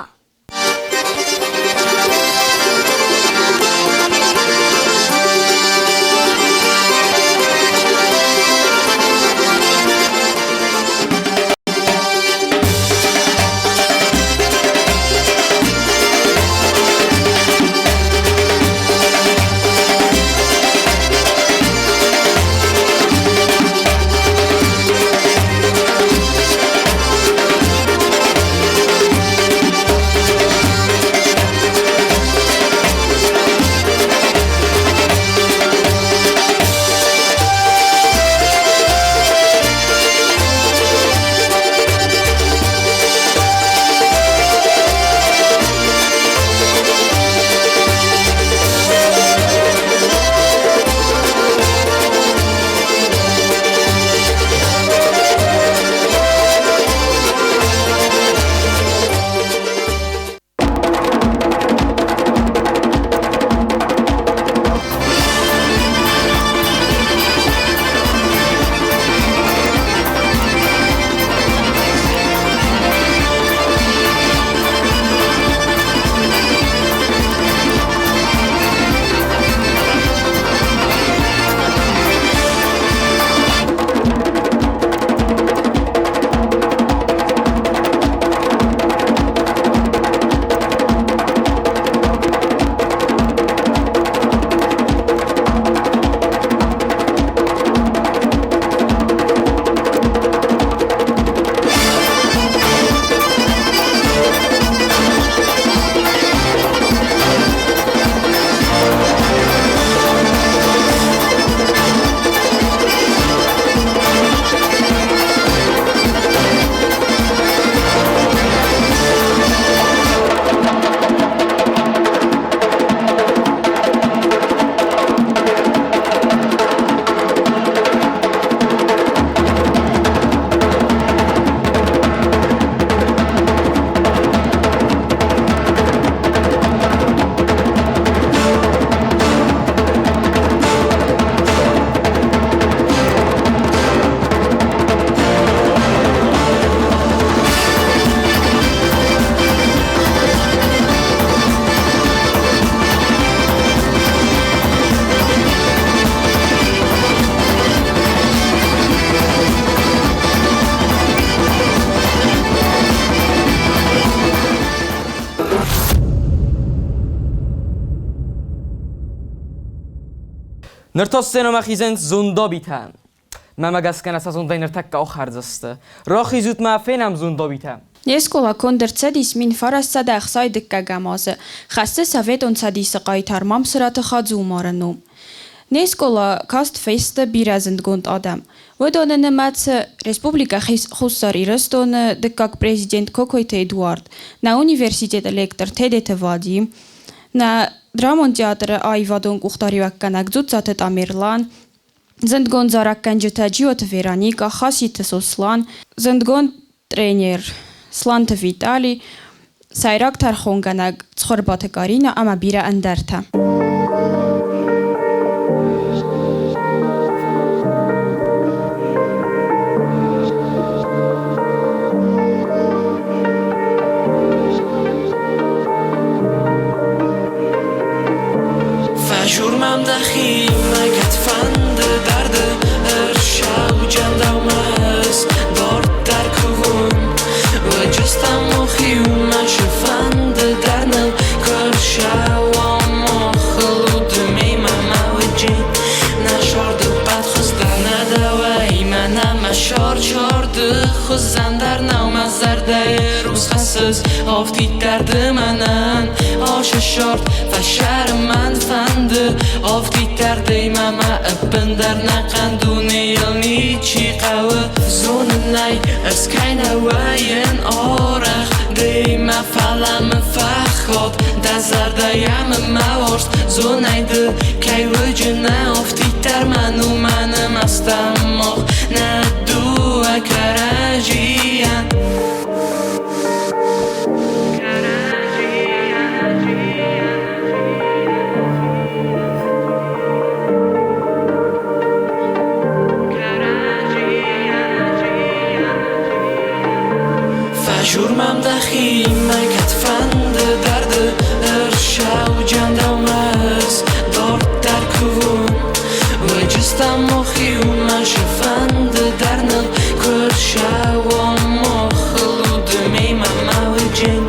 Ныр та сценӕмӕ хизынц зондабитӕ. Мӕнмӕ гӕсгӕ нӕ сӕ зондӕй ныртӕккӕ ахӕрдзысты. Рахизут мӕ, фенӕм зондабитӕ. Не скъола конд ӕрцыдис 1961 азы, хӕссы Советон Цӕдисы хъайтар Мамсыраты Хадзы-Умары ном. Не скъола каст фесты бирӕ зындгонд адӕм. Уыдоны нымӕцы Республикӕ Хуссар Ирыстоны дыккаг президент Кокойты Эдуард, нӕ университеты лектор Тедеты Вадим, нӕ драмон театры аивадон къухдариуӕггӕнӕг Дзуццаты Тамерлан, зындгонд зарӕггӕнджытӕ Джиоты Вероникӕ, Хаситы Сослан, зындгонд тренер Сланты Витали, сӕйраг тӕрхонгӕнӕг Цхуырбаты Каринӕ ӕмӕ бирӕ ӕндӕртӕ. Фӕсур мӕм дӕхимӕ, кӕд фӕнды дарды, Ӕрсауджын дӕумӕ ӕз дарддӕр кувон. Уыджыстӕм мохиумӕ шы фӕнды дӕр ныл куы ршӕуӕм мохыл удымемӕ мӕ уыджи. Нӕ сорды бӕт хуыздӕр нӕ дӕуӕй, мӕнӕ мӕ сор сорды хуызӕн дӕр нӕу мӕ зӕрдӕйы рухс хӕссыс афтиддӕр ды мӕнӕн. Ашы сорт фӕсӕры мӕн фӕнды, афтиддӕр дӕймӕ мӕ ӕппындӕр нӕ хъӕн дунейыл ничи хъӕуы. Зонын ӕй, ӕз кӕй нӕ вӕййын арӕх дӕймӕ, фӕлӕ мын фӕхатт дӕ зӕрдӕйӕ мын мӕ уарзт. Зонай ды, кӕй уыджынӕ афтиддӕр мӕн у мӕны мастӕн мах нӕ дыууӕ кӕрӕдзийӕн. Фӕсур мӕм дӕхимӕ, кӕд фӕнды дарды, Ӕрсауджын дӕумӕ ӕз дарддӕр кувон. Уыджыстӕм мохиумӕ шы фӕнды дӕр ныл куы ршӕуӕм мохыл удымемӕ мӕ уыджын.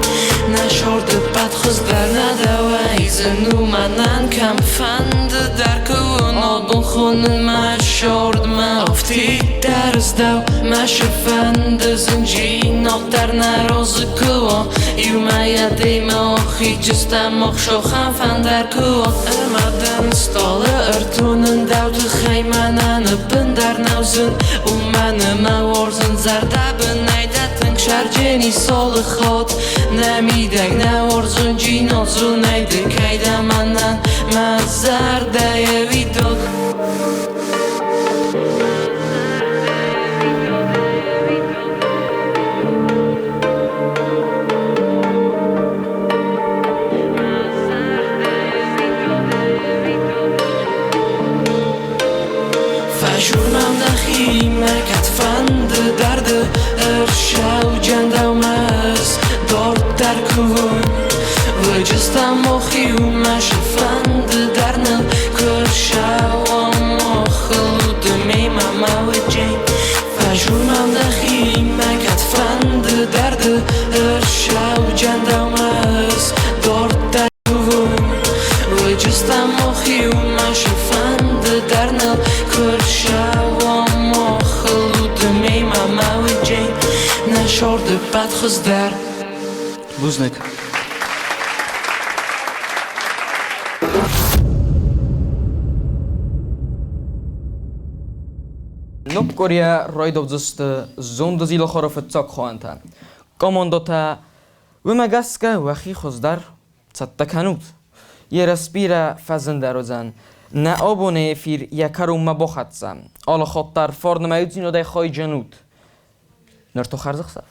Нӕ сорды бӕт хуыздӕр нӕ дӕуӕй зын у мӕнӕн кӕм фӕнды дӕр куы абон хонын мӕ сордмӕ. Афтиддӕр ыздӕу мӕ шы фӕнды зынджинаг дӕр нӕ разы куы уа. Иумӕ демӕ ахиджыстӕм ӕхсӕхӕн фӕндӕр куы уа. Ӕмӕ дын стъалы ӕртонын дӕу тыххӕй мӕнӕн ӕппындӕр нӕу зын. Уымӕн ӕмӕ уарзын зӕрдӕбынӕй дӕ тынг сӕрджын исалы хатт. Нӕ мидӕг нӕ уарзондзинад зонай ды кӕй дӕ мӕнӕн мӕ зӕрдӕйы уидаг. Фӕсур мӕм дӕхимӕ, кӕд фӕнды дарды, Ӕрсауджын дӕумӕ ӕз дарддӕр кувон. Уыджыстӕм мохиумӕ шы фӕнды дӕр ныл куы ршӕуӕм мохыл удымемӕ мӕ уыджи. Фӕсур мӕм дӕхимӕ, кӕд фӕнды дарды, Ӕрсауджын дӕумӕ ӕз дарддӕр кувон. Уыджыстӕм мохиумӕ шы фӕнды дӕр ныл куы ршӕуӕм мохыл удымемӕ мӕ уыджи. Нӕ сорды бӕт хуыздӕр. Бузныг. Ног къуырийӕ райдайдзысты зонды зилахары фыццаг хоӕнтӕ. Командӕтӕ уымӕ гӕсгӕ уӕхи хуыздӕр цӕттӕ кӕнут. Ерыс бирӕ фӕзындӕр уыдзӕн. Нӕ абоны эфир йӕ кӕронмӕ бахӕццӕ. Алы хатт дӕр фарнымӕ иудзинадӕй хайджын ут. Ныр та хӕрзӕхсӕв.